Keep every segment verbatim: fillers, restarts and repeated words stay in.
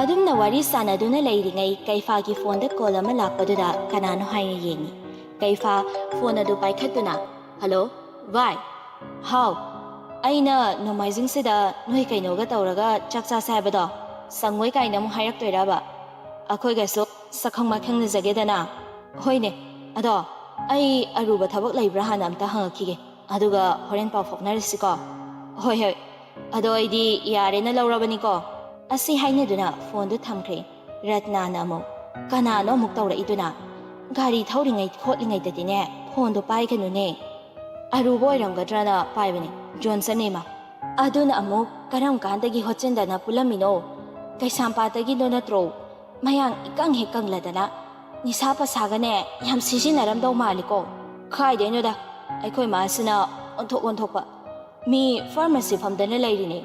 ꯑꯗꯨꯝꯅ ꯋꯥꯔꯤ ꯁꯥꯟꯅꯗꯨꯅ ꯂꯩꯔꯤꯉꯩ ꯀꯩꯐꯥꯒꯤ ꯐꯣꯟꯗ ꯀꯣꯜ ꯑꯃ ꯂꯥꯛꯄꯗꯨꯗ ꯀꯅꯥꯅꯣ ꯍꯥꯏꯅ ꯌꯦꯡꯉꯤ꯫ ꯀꯩꯐꯥ ꯐꯣꯟ ꯑꯗꯨ ꯄꯥꯏꯈꯠꯇꯨꯅ, "ꯍꯜꯂꯣ, ꯚꯥꯏ꯫ ꯍꯥꯎ꯫ ꯑꯩꯅ ꯅꯣꯡꯃꯥꯏꯖꯤꯡꯁꯤꯗ ꯅꯣꯏ ꯀꯩꯅꯣꯒ ꯇꯧꯔꯒ ꯆꯥꯛ ꯆꯥꯁꯦ ꯍꯥꯏꯕꯗꯣ ꯁꯪꯉꯣꯏ ꯀꯥꯏꯅ ꯑꯃꯨꯛ ꯍꯥꯏꯔꯛꯇꯣꯏꯔꯕ? ꯑꯩꯈꯣꯏꯒꯁꯨ ꯁꯛꯈꯪ ꯃꯥꯏꯈꯪꯅꯖꯒꯦꯗꯅ꯫ ꯍꯣꯏꯅꯦ꯫ ꯑꯗꯣ ꯑꯩ ꯑꯔꯨꯕ ꯊꯕꯛ ꯂꯩꯕ꯭ꯔꯥ ꯍꯥꯟꯅ ꯑꯝꯇ ꯍꯪꯉꯛꯈꯤꯒꯦ, ꯑꯗꯨꯒ ꯍꯣꯔꯦꯟ ꯄꯥꯎ ꯐꯥꯎꯅꯔꯁꯤꯀꯣ꯫ ꯍꯣꯏ, ꯍꯣꯏ꯫ ꯑꯗꯣ ꯑꯩꯗꯤ ꯌꯥꯔꯦꯅ ꯂꯧꯔꯕꯅꯤꯀꯣ"꯫ ꯑꯁꯤ ꯍꯥꯏꯅꯗꯨꯅ ꯐꯣꯟꯗꯨ ꯊꯝꯈ꯭ꯔꯦ꯫ ꯔꯠꯅꯥꯅ ꯑꯃꯨꯛ, "ꯀꯅꯥꯅꯣ ꯑꯃꯨꯛ ꯇꯧꯔꯛꯏꯗꯨꯅ? ꯒꯥꯔꯤ ꯊꯧꯔꯤꯉꯩ ꯈꯣꯠꯂꯤꯉꯩꯗꯗꯤꯅꯦ ꯐꯣꯟꯗꯣ ꯄꯥꯏꯒꯅꯨꯅꯦ"꯫ "ꯑꯔꯨꯕ ꯑꯣꯏꯔꯝꯒꯗ꯭ꯔꯅ ꯄꯥꯏꯕꯅꯦ, ꯖꯣꯟꯁꯟ ꯏꯃꯥ"꯫ ꯑꯗꯨꯅ ꯑꯃꯨꯛ, "ꯀꯔꯝ ꯀꯥꯟꯗꯒꯤ ꯍꯣꯠꯆꯤꯟꯗꯅ ꯄꯨꯜꯂꯝꯃꯤꯅꯣ? ꯀꯩꯁꯥꯝꯄꯥꯠꯇꯒꯤꯗꯣ ꯅꯠꯇ꯭ꯔꯣ? ꯃꯌꯥꯡ ꯏꯀꯪ ꯍꯦꯛ ꯀꯪꯂꯗꯅ ꯅꯤꯁꯥ ꯄꯁꯥꯒꯅꯦ ꯌꯥꯝ ꯁꯤꯖꯤꯟꯅꯔꯝꯗꯧ ꯃꯥꯜꯂꯤꯀꯣ"꯫ "ꯈꯥꯏꯗꯩꯅꯣꯗ, ꯑꯩꯈꯣꯏ ꯃꯥꯁꯤꯅ ꯑꯣꯟꯊꯣꯛ ꯑꯣꯟꯊꯣꯛꯄ꯫ ꯃꯤ ꯐꯥꯔꯃꯥꯁꯤ ꯐꯝꯗꯅ ꯂꯩꯔꯤꯅꯤ꯫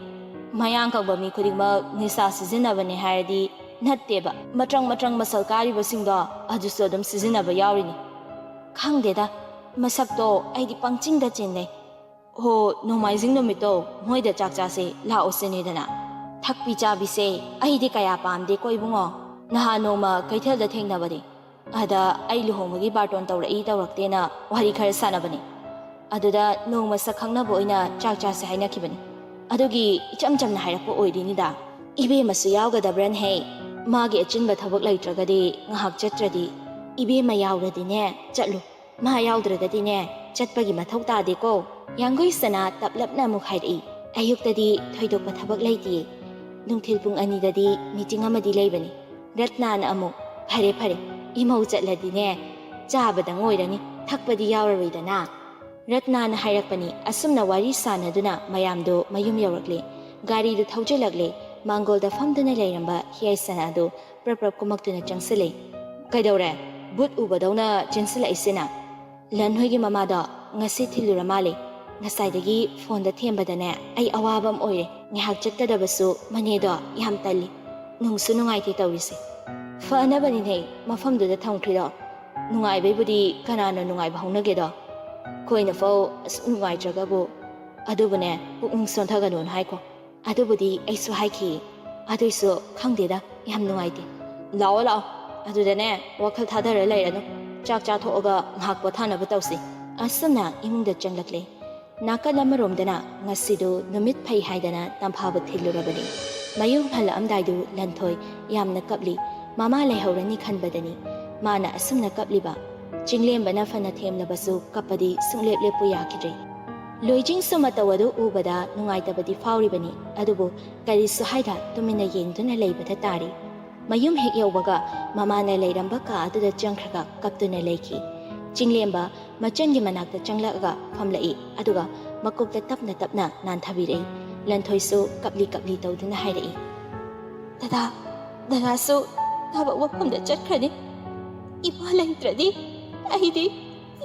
ꯃꯌꯥꯡ ꯀꯪꯕ ꯃꯤ ꯈꯨꯗꯤꯡꯃꯛ ꯅꯤꯁꯥ ꯁꯤꯖꯤꯟꯅꯕꯅꯦ ꯍꯥꯏꯔꯗꯤ ꯅꯠꯇꯦꯕ꯫ ꯃꯇ꯭ꯔꯪ ꯃꯇ꯭ꯔꯪ ꯃꯁꯜ ꯀꯥꯔꯤꯕꯁꯤꯡꯗꯣ ꯑꯗꯨꯁꯨ ꯑꯗꯨꯝ ꯁꯤꯖꯤꯟꯅꯕ ꯌꯥꯎꯔꯤꯅꯤ꯫ ꯈꯪꯗꯦꯗ, ꯃꯁꯛꯇꯣ ꯑꯩꯗꯤ ꯄꯪꯆꯤꯡꯗ ꯆꯤꯡꯅꯩ꯫ ꯍꯣ, ꯅꯣꯡꯃꯥꯏꯖꯤꯡ ꯅꯨꯃꯤꯠꯇꯣ ꯃꯣꯏꯗ ꯆꯥꯛ ꯆꯥꯁꯦ ꯂꯥꯛꯑꯣ ꯁꯤꯅꯤꯗꯅ꯫ ꯊꯛꯄꯤ ꯆꯥꯕꯤꯁꯦ ꯑꯩꯗꯤ ꯀꯌꯥ ꯄꯥꯝꯗꯦꯀꯣ ꯏꯕꯨꯡꯉꯣ꯫ ꯅꯍꯥꯟ ꯅꯣꯡꯃ ꯀꯩꯊꯦꯜꯗ ꯊꯦꯡꯅꯕꯅꯤ꯫ ꯑꯗ ꯑꯩ ꯂꯨꯍꯣꯡꯕꯒꯤ ꯕꯥꯔꯇꯣꯟ ꯇꯧꯔꯛꯏ ꯇꯧꯔꯛꯇꯦꯅ ꯋꯥꯔꯤ ꯈꯔ ꯁꯥꯟꯅꯕꯅꯤ꯫ ꯑꯗꯨꯗ ꯅꯣꯡꯃ ꯁꯛ ꯈꯪꯅꯕ ꯑꯣꯏꯅ ꯆꯥꯛ ꯆꯥꯁꯦ ꯍꯥꯏꯅꯈꯤꯕꯅꯤ꯫ ꯑꯗꯨꯒꯤ ꯏꯆꯝ ꯆꯝꯅ ꯍꯥꯏꯔꯛꯄ ꯑꯣꯏꯔꯤꯅꯤꯗ꯫ ꯏꯕꯦꯝꯃꯁꯨ ꯌꯥꯎꯒꯗꯕ꯭ꯔꯅꯦꯍꯦ? ꯃꯥꯒꯤ ꯑꯆꯤꯟꯕ ꯊꯕꯛ ꯂꯩꯇ꯭ꯔꯒꯗꯤ ꯉꯥꯏꯍꯥꯛ ꯆꯠꯇ꯭ꯔꯗꯤ꯫ ꯏꯕꯦꯝꯃ ꯌꯥꯎꯔꯗꯤꯅꯦ ꯆꯠꯂꯨ꯫ ꯃꯥ ꯌꯥꯎꯗ꯭ꯔꯒꯗꯤꯅꯦ ꯆꯠꯄꯒꯤ ꯃꯊꯧ ꯇꯥꯗꯦꯀꯣ꯫ ꯌꯥꯡꯒꯣꯏ ꯁꯅꯥ ꯇꯞꯂꯞꯅ ꯑꯃꯨꯛ ꯍꯥꯏꯔꯛꯏ꯫ ꯑꯌꯨꯛꯇꯗꯤ ꯊꯣꯏꯗꯣꯛꯄ ꯊꯕꯛ ꯂꯩꯇꯦ꯫ ꯅꯨꯡꯊꯤꯜ ꯄꯨꯡ ꯑꯅꯤꯗꯗꯤ ꯃꯤꯇꯤꯡ ꯑꯃꯗꯤ ꯂꯩꯕꯅꯤ꯫ ꯔꯠꯅꯥꯅ ꯑꯃꯨꯛ, "ꯐꯔꯦ ꯐꯔꯦ, ꯏꯃꯧ ꯆꯠꯂꯗꯤꯅꯦ ꯆꯥꯕꯗꯪ ꯑꯣꯏꯔꯅꯤ, ꯊꯛꯄꯗꯤ ꯌꯥꯎꯔꯔꯣꯏꯗꯅ"꯫ ꯔꯠꯅꯥꯅ ꯍꯥꯏꯔꯛꯄꯅꯤ꯫ ꯑꯁꯨꯝꯅ ꯋꯥꯔꯤ ꯁꯥꯟꯅꯗꯨꯅ ꯃꯌꯥꯝꯗꯣ ꯃꯌꯨꯝ ꯌꯧꯔꯛꯂꯦ꯫ ꯒꯥꯔꯤꯗꯨ ꯊꯧꯖꯤꯜꯂꯛꯂꯦ꯫ ꯃꯥꯡꯒꯣꯜꯗ ꯐꯝꯗꯨꯅ ꯂꯩꯔꯝꯕ ꯍꯤꯌꯥꯏꯁꯅꯥꯗꯨ ꯄ꯭ꯔꯞ ꯄ꯭ꯔꯞ ꯀꯨꯝꯃꯛꯇꯨꯅ ꯆꯪꯁꯤꯜꯂꯦ꯫ "ꯀꯩꯗꯧꯔꯦ? ꯚꯨꯠ ꯎꯕꯗꯧꯅ ꯆꯦꯟꯁꯤꯜꯂꯛꯏꯁꯤꯅ?" "ꯂꯟ ꯍꯣꯏꯒꯤ ꯃꯃꯥꯗꯣ ꯉꯁꯤ ꯊꯤꯜꯂꯨꯔ ꯃꯥꯜꯂꯦ꯫ ꯉꯁꯥꯏꯗꯒꯤ ꯐꯣꯟꯗ ꯊꯦꯝꯕꯗꯅꯦ ꯑꯩ ꯑꯋꯥꯕ ꯑꯃ ꯑꯣꯏꯔꯦ꯫ ꯉꯥꯏꯍꯥꯛ ꯆꯠꯀꯗꯕꯁꯨ ꯃꯅꯦꯗꯣ ꯌꯥꯝ ꯇꯜꯂꯤ꯫ ꯅꯨꯡꯁꯨ ꯅꯨꯡꯉꯥꯏꯇꯦ ꯇꯧꯔꯤꯁꯦ"꯫ "ꯐꯅꯕꯅꯤꯅꯦ ꯃꯐꯝꯗꯨꯗ ꯊꯝꯈ꯭ꯔꯤꯗꯣ꯫ ꯅꯨꯡꯉꯥꯏꯕꯩꯕꯨꯗꯤ ꯀꯅꯥꯅ ꯅꯨꯡꯉꯥꯏꯕ ꯍꯧꯅꯒꯦꯗꯣ? ꯑꯩꯈꯣꯏꯅꯐꯥꯎ ꯑꯁꯨꯛ ꯅꯨꯡꯉꯥꯏꯇ꯭ꯔꯒꯕꯨ꯫ ꯑꯗꯨꯕꯨꯅꯦ, ꯄꯨꯛꯅꯤꯡ ꯁꯣꯟꯊꯒꯅꯨꯅ ꯍꯥꯏꯈꯣ"꯫ ꯑꯗꯨꯕꯨꯗꯤ ꯑꯩꯁꯨ ꯍꯥꯏꯈꯤ꯫ ꯑꯗꯨꯏꯁꯨ ꯈꯪꯗꯦꯗ, ꯌꯥꯝ ꯅꯨꯡꯉꯥꯏꯇꯦ꯫ ꯂꯥꯛꯑꯣ, ꯂꯥꯛꯑꯣ꯫ ꯑꯗꯨꯗꯅꯦ, ꯋꯥꯈꯜ ꯊꯥꯗꯔ ꯂꯩꯔꯅꯨ꯫ ꯆꯥꯛ ꯆꯥꯊꯣꯛꯑꯒ ꯉꯥꯏꯍꯥꯛ ꯄꯣꯊꯥꯅꯕ ꯇꯧꯁꯤ꯫ ꯑꯁꯨꯝꯅ ꯏꯃꯨꯡꯗ ꯆꯪꯂꯛꯂꯦ꯫ ꯅꯥꯀꯜ ꯑꯃꯔꯣꯝꯗꯅ ꯉꯁꯤꯗꯨ ꯅꯨꯃꯤꯠ ꯐꯩ ꯍꯥꯏꯗꯅ ꯇꯝꯐꯥꯕꯨ ꯊꯤꯜꯂꯨꯔꯕꯅꯤ꯫ ꯃꯌꯨꯝ ꯍꯜꯂꯛꯑꯝꯗꯥꯏꯗꯨ ꯂꯟꯊꯣꯏ ꯌꯥꯝꯅ ꯀꯞꯂꯤ꯫ ꯃꯃꯥ ꯂꯩꯍꯧꯔꯅꯤ ꯈꯟꯕꯗꯅꯤ ꯃꯥꯅ ꯑꯁꯨꯝꯅ ꯀꯞꯂꯤꯕ꯫ ꯆꯤꯡꯂꯦꯝꯕꯅ ꯐꯅ ꯊꯦꯝꯂꯕꯁꯨ ꯀꯞꯄꯗꯤ ꯁꯨꯡꯂꯦꯞ ꯂꯦꯞꯄꯨ ꯌꯥꯈꯤꯗ꯭ꯔꯦ꯫ ꯂꯣꯏꯖꯤꯡꯁꯨ ꯃꯇꯧ ꯑꯗꯨ ꯎꯕꯗ ꯅꯨꯡꯉꯥꯏꯇꯕꯗꯤ ꯐꯥꯎꯔꯤꯕꯅꯤ, ꯑꯗꯨꯕꯨ ꯀꯔꯤꯁꯨ ꯍꯥꯏꯗ ꯇꯨꯃꯤꯟꯅ ꯌꯦꯡꯗꯨꯅ ꯂꯩꯕꯗ ꯇꯥꯔꯤ꯫ ꯃꯌꯨꯝ ꯍꯦꯛ ꯌꯧꯕꯒ ꯃꯃꯥꯅ ꯂꯩꯔꯝꯕ ꯀꯥ ꯑꯗꯨꯗ ꯆꯪꯈ꯭ꯔꯒ ꯀꯞꯇꯨꯅ ꯂꯩꯈꯤ꯫ ꯆꯤꯡꯂꯦꯝꯕ ꯃꯆꯟꯒꯤ ꯃꯅꯥꯛꯇ ꯆꯪꯂꯛꯑꯒ ꯐꯝꯂꯛꯏ, ꯑꯗꯨꯒ ꯃꯀꯣꯛꯇ ꯇꯞꯅ ꯇꯞꯅ ꯅꯥꯟꯊꯕꯤꯔꯛꯏ꯫ ꯂꯟꯊꯣꯏꯁꯨ ꯀꯞꯂꯤ ꯀꯞꯂꯤ ꯇꯧꯗꯨꯅ ꯍꯥꯏꯔꯛꯏ, "ꯗꯗꯥ, ꯗꯗꯥꯁꯨ ꯊꯕꯛ ꯃꯐꯝꯗ ꯆꯠꯈ꯭ꯔꯅꯤ꯫ ꯏꯃꯥ ꯂꯩꯇ꯭ꯔꯗꯤ ꯑꯩꯗꯤ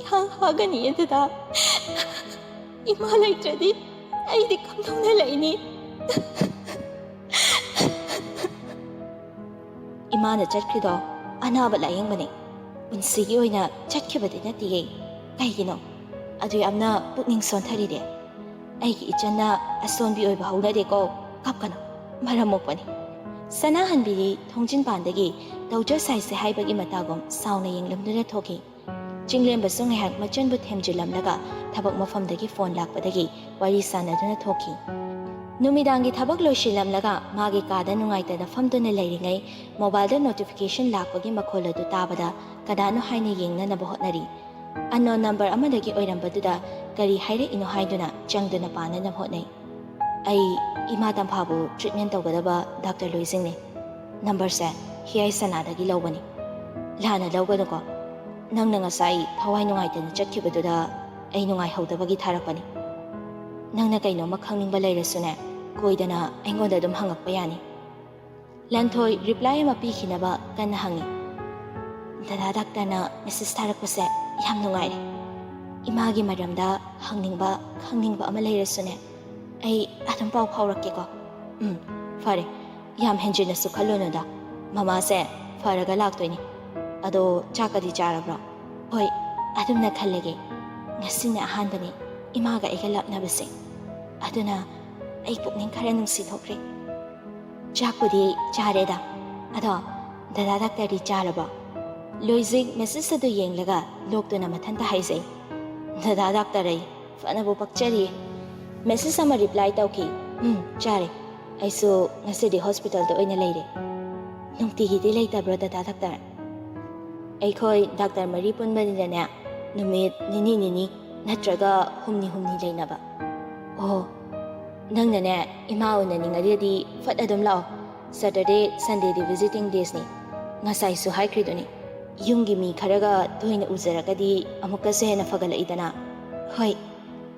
ꯏꯍꯥꯡ ꯍꯥꯒꯅꯤꯌꯦ ꯗꯗꯥ꯫ ꯏꯃꯥ ꯂꯩꯇ꯭ꯔꯗꯤ ꯑꯩꯗꯤ ꯀꯝꯗꯧꯅ ꯂꯩꯅꯤ?" "ꯏꯃꯥꯅ ꯆꯠꯈ꯭ꯔꯤꯗꯣ ꯑꯅꯥꯕ ꯂꯥꯌꯦꯡꯕꯅꯦ, ꯄꯨꯟꯁꯤꯒꯤ ꯑꯣꯏꯅ ꯆꯠꯈꯤꯕꯗꯤ ꯅꯠꯇꯤꯌꯦ꯫ ꯀꯩꯒꯤꯅꯣ ꯑꯗꯨ ꯌꯥꯝꯅ ꯄꯨꯛꯅꯤꯡ ꯁꯣꯟꯊꯔꯤꯗꯤ? ꯑꯩꯒꯤ ꯏꯆꯟꯅ ꯑꯁꯣꯟꯕꯤ ꯑꯣꯏꯕ ꯍꯧꯅꯗꯦꯀꯣ꯫ ꯀꯞꯀꯅꯨ, ꯃꯔꯝ ꯃꯣꯛꯄꯅꯤ꯫" ꯁꯅꯥꯍꯟꯕꯤꯗꯤ ꯊꯣꯡꯖꯤꯟꯄꯥꯟꯗꯒꯤ ꯇꯧꯖ ꯁꯥꯏꯁꯦ ꯍꯥꯏꯕꯒꯤ ꯃꯇꯥꯒꯨꯝ ꯁꯥꯎꯅ ꯌꯦꯡꯂꯝꯗꯨꯅ ꯊꯣꯛꯈꯤ꯫ ꯆꯤꯡꯂꯦꯝꯕꯁꯨ ꯉꯥꯏꯍꯥꯛ ꯃꯆꯟꯕꯨ ꯊꯦꯝꯖꯤꯜꯂꯝꯂꯒ ꯊꯕꯛ ꯃꯐꯝꯗꯒꯤ ꯐꯣꯟ ꯂꯥꯛꯄꯗꯒꯤ ꯋꯥꯔꯤ ꯁꯥꯟꯅꯗꯨꯅ ꯊꯣꯛꯈꯤ꯫ ꯅꯨꯃꯤꯗꯥꯡꯒꯤ ꯊꯕꯛ ꯂꯣꯏꯁꯤꯜꯂꯝꯂꯒ ꯃꯥꯒꯤ ꯀꯥꯗ ꯅꯨꯡꯉꯥꯏꯇꯅ ꯐꯝꯗꯨꯅ ꯂꯩꯔꯤꯉꯩ, ꯃꯣꯕꯥꯏꯜꯗ ꯅꯣꯇꯤꯐꯤꯀꯦꯁꯟ ꯂꯥꯛꯄꯒꯤ ꯃꯈꯣꯜ ꯑꯗꯨ ꯇꯥꯕꯗ ꯀꯅꯥꯅꯣ ꯍꯥꯏꯅ ꯌꯦꯡꯅꯅꯕ ꯍꯣꯠꯅꯔꯤ꯫ ꯑꯟꯅꯣꯟ ꯅꯝꯕꯔ ꯑꯃꯗꯒꯤ ꯑꯣꯏꯔꯝꯕꯗꯨꯗ ꯀꯔꯤ ꯍꯥꯏꯔꯛꯏꯅꯣ ꯍꯥꯏꯗꯨꯅ ꯆꯪꯗꯨꯅ ꯄꯥꯅꯅꯕ ꯍꯣꯠꯅꯩ꯫ "ꯑꯩ ꯏꯃꯥ ꯇꯝꯐꯥꯕꯨ ꯇ꯭ꯔꯤꯠꯃꯦꯟ ꯇꯧꯒꯗꯕ ꯗꯥꯛꯇꯔ ꯂꯣꯏꯖꯤꯡꯅꯦ꯫ ꯅꯝꯕꯔꯁꯦ ꯍꯤꯌꯥꯏ ꯁꯅꯥꯗꯒꯤ ꯂꯧꯕꯅꯤ꯫ ꯂꯥꯟꯅ ꯂꯧꯒꯅꯨꯀꯣ꯫ ꯅꯪꯅ ꯉꯁꯥꯏ ꯊꯋꯥꯏ ꯅꯨꯡꯉꯥꯏꯇꯅ ꯆꯠꯈꯤꯕꯗꯨꯗ ꯑꯩ ꯅꯨꯡꯉꯥꯏꯍꯧꯗꯕꯒꯤ ꯊꯥꯔꯛꯄꯅꯤ꯫ ꯅꯪꯅ ꯀꯩꯅꯣꯝꯃ ꯈꯪꯅꯤꯡꯕ ꯂꯩꯔꯁꯨꯅꯦ, ꯀꯣꯏꯗꯅ ꯑꯩꯉꯣꯟꯗ ꯑꯗꯨꯝ ꯍꯪꯉꯛꯄ ꯌꯥꯅꯤ꯫" ꯂꯟꯊꯣꯏ ꯔꯤꯄ꯭ꯂꯥꯏ ꯑꯃ ꯄꯤꯈꯤꯅꯕ ꯀꯟꯅ ꯍꯪꯉꯤ꯫ "ꯗꯗꯥ ꯗꯥꯛꯇꯔꯅ ꯃꯦꯁꯦꯖ ꯊꯥꯔꯛꯄꯁꯦ ꯌꯥꯝ ꯅꯨꯡꯉꯥꯏꯔꯦ꯫ ꯏꯃꯥꯒꯤ ꯃꯔꯝꯗ ꯍꯪꯅꯤꯡꯕ ꯈꯪꯅꯤꯡꯕ ꯑꯃ ꯂꯩꯔꯁꯨꯅꯦ, ꯑꯩ ꯑꯗꯨꯝ ꯄꯥꯎ ꯐꯥꯎꯔꯛꯀꯦꯀꯣ꯫" "ꯎꯝ, ꯐꯔꯦ꯫ ꯌꯥꯝ ꯍꯦꯟꯖꯤꯟꯅꯁꯨ ꯈꯜꯂꯨꯅꯨꯗ꯫ ꯃꯃꯥꯁꯦ ꯐꯔꯒ ꯂꯥꯛꯇꯣꯏꯅꯤ꯫ ꯑꯗꯣ ꯆꯥꯛꯀꯗꯤ ꯆꯥꯔꯕ꯭ꯔꯣ?" "ꯍꯣꯏ, ꯑꯗꯨꯝꯅ ꯈꯜꯂꯒꯦ꯫ ꯉꯁꯤꯅ ꯑꯍꯥꯟꯕꯅꯤ ꯏꯃꯥꯒ ꯑꯩꯒ ꯂꯥꯞꯅꯕꯁꯦ꯫ ꯑꯗꯨꯅ ꯑꯩ ꯄꯨꯛꯅꯤꯡ ꯈꯔ ꯅꯨꯡꯁꯤꯊꯣꯛꯈ꯭ꯔꯦ꯫" "ꯆꯥꯛꯄꯨꯗꯤ ꯆꯥꯔꯦꯗ꯫ ꯑꯗꯣ, ꯗꯗꯥ ꯗꯥꯛꯇꯔꯗꯤ ꯆꯥꯔꯕꯣ? ꯂꯣꯏꯖꯤꯛ ꯃꯦꯁꯦꯖ ꯑꯗꯨ ꯌꯦꯡꯂꯒ ꯂꯣꯛꯇꯨꯅ ꯃꯊꯟꯇ ꯍꯥꯏꯖꯩ, "ꯗꯗꯥ ꯗꯥꯛꯇꯔ, ꯑꯩ ꯐꯅꯕꯨ ꯄꯛꯆꯔꯤꯌꯦ꯫ ꯃꯦꯁꯦꯖ ꯑꯃ ꯔꯤꯄ꯭ꯂꯥꯏ ꯇꯧꯈꯤ꯫ ꯎꯝ, ꯆꯥꯔꯦ꯫ ꯑꯩꯁꯨ ꯉꯁꯤꯗꯤ ꯍꯣꯁꯄꯤꯇꯥꯜꯗ ꯑꯣꯏꯅ ꯂꯩꯔꯦ꯫ ꯅꯨꯡꯇꯤꯒꯤꯗꯤ ꯂꯩꯇꯕ꯭ꯔꯣ, ꯗꯗꯥ ꯗꯥꯛꯇꯔ?" "ꯑꯩꯈꯣꯏ ꯗꯥꯛꯇꯔ ꯃꯔꯤ ꯄꯨꯟꯕꯅꯤꯅꯅꯦ, ꯅꯨꯃꯤꯠ ꯅꯤꯅꯤ ꯅꯤꯅꯤ ꯅꯠꯇ꯭ꯔꯒ ꯍꯨꯝꯅꯤ ꯍꯨꯝꯅꯤ ꯂꯩꯅꯕ꯫" "ꯑꯣ, ꯅꯪꯅꯅꯦ, ꯏꯃꯥ ꯎꯅꯅꯤꯡꯉꯒꯗꯤ ꯐꯠ ꯑꯗꯨꯝ ꯂꯥꯛꯑꯣ꯫ ꯁꯦꯇꯔꯗꯦ, ꯁꯟꯗꯦꯗꯤ ꯚꯤꯖꯤꯇꯤꯡ ꯗꯦꯖꯅꯤ꯫ ꯉꯁꯥꯏꯁꯨ ꯍꯥꯏꯈ꯭ꯔꯤꯗꯨꯅꯤ, ꯌꯨꯝꯒꯤ ꯃꯤ ꯈꯔꯒ ꯇꯣꯏꯅ ꯎꯖꯔꯒꯗꯤ ꯑꯃꯨꯛꯀꯁꯨ ꯍꯦꯟꯅ ꯐꯒꯠꯂꯛꯏꯗꯅ꯫" "ꯍꯣꯏ,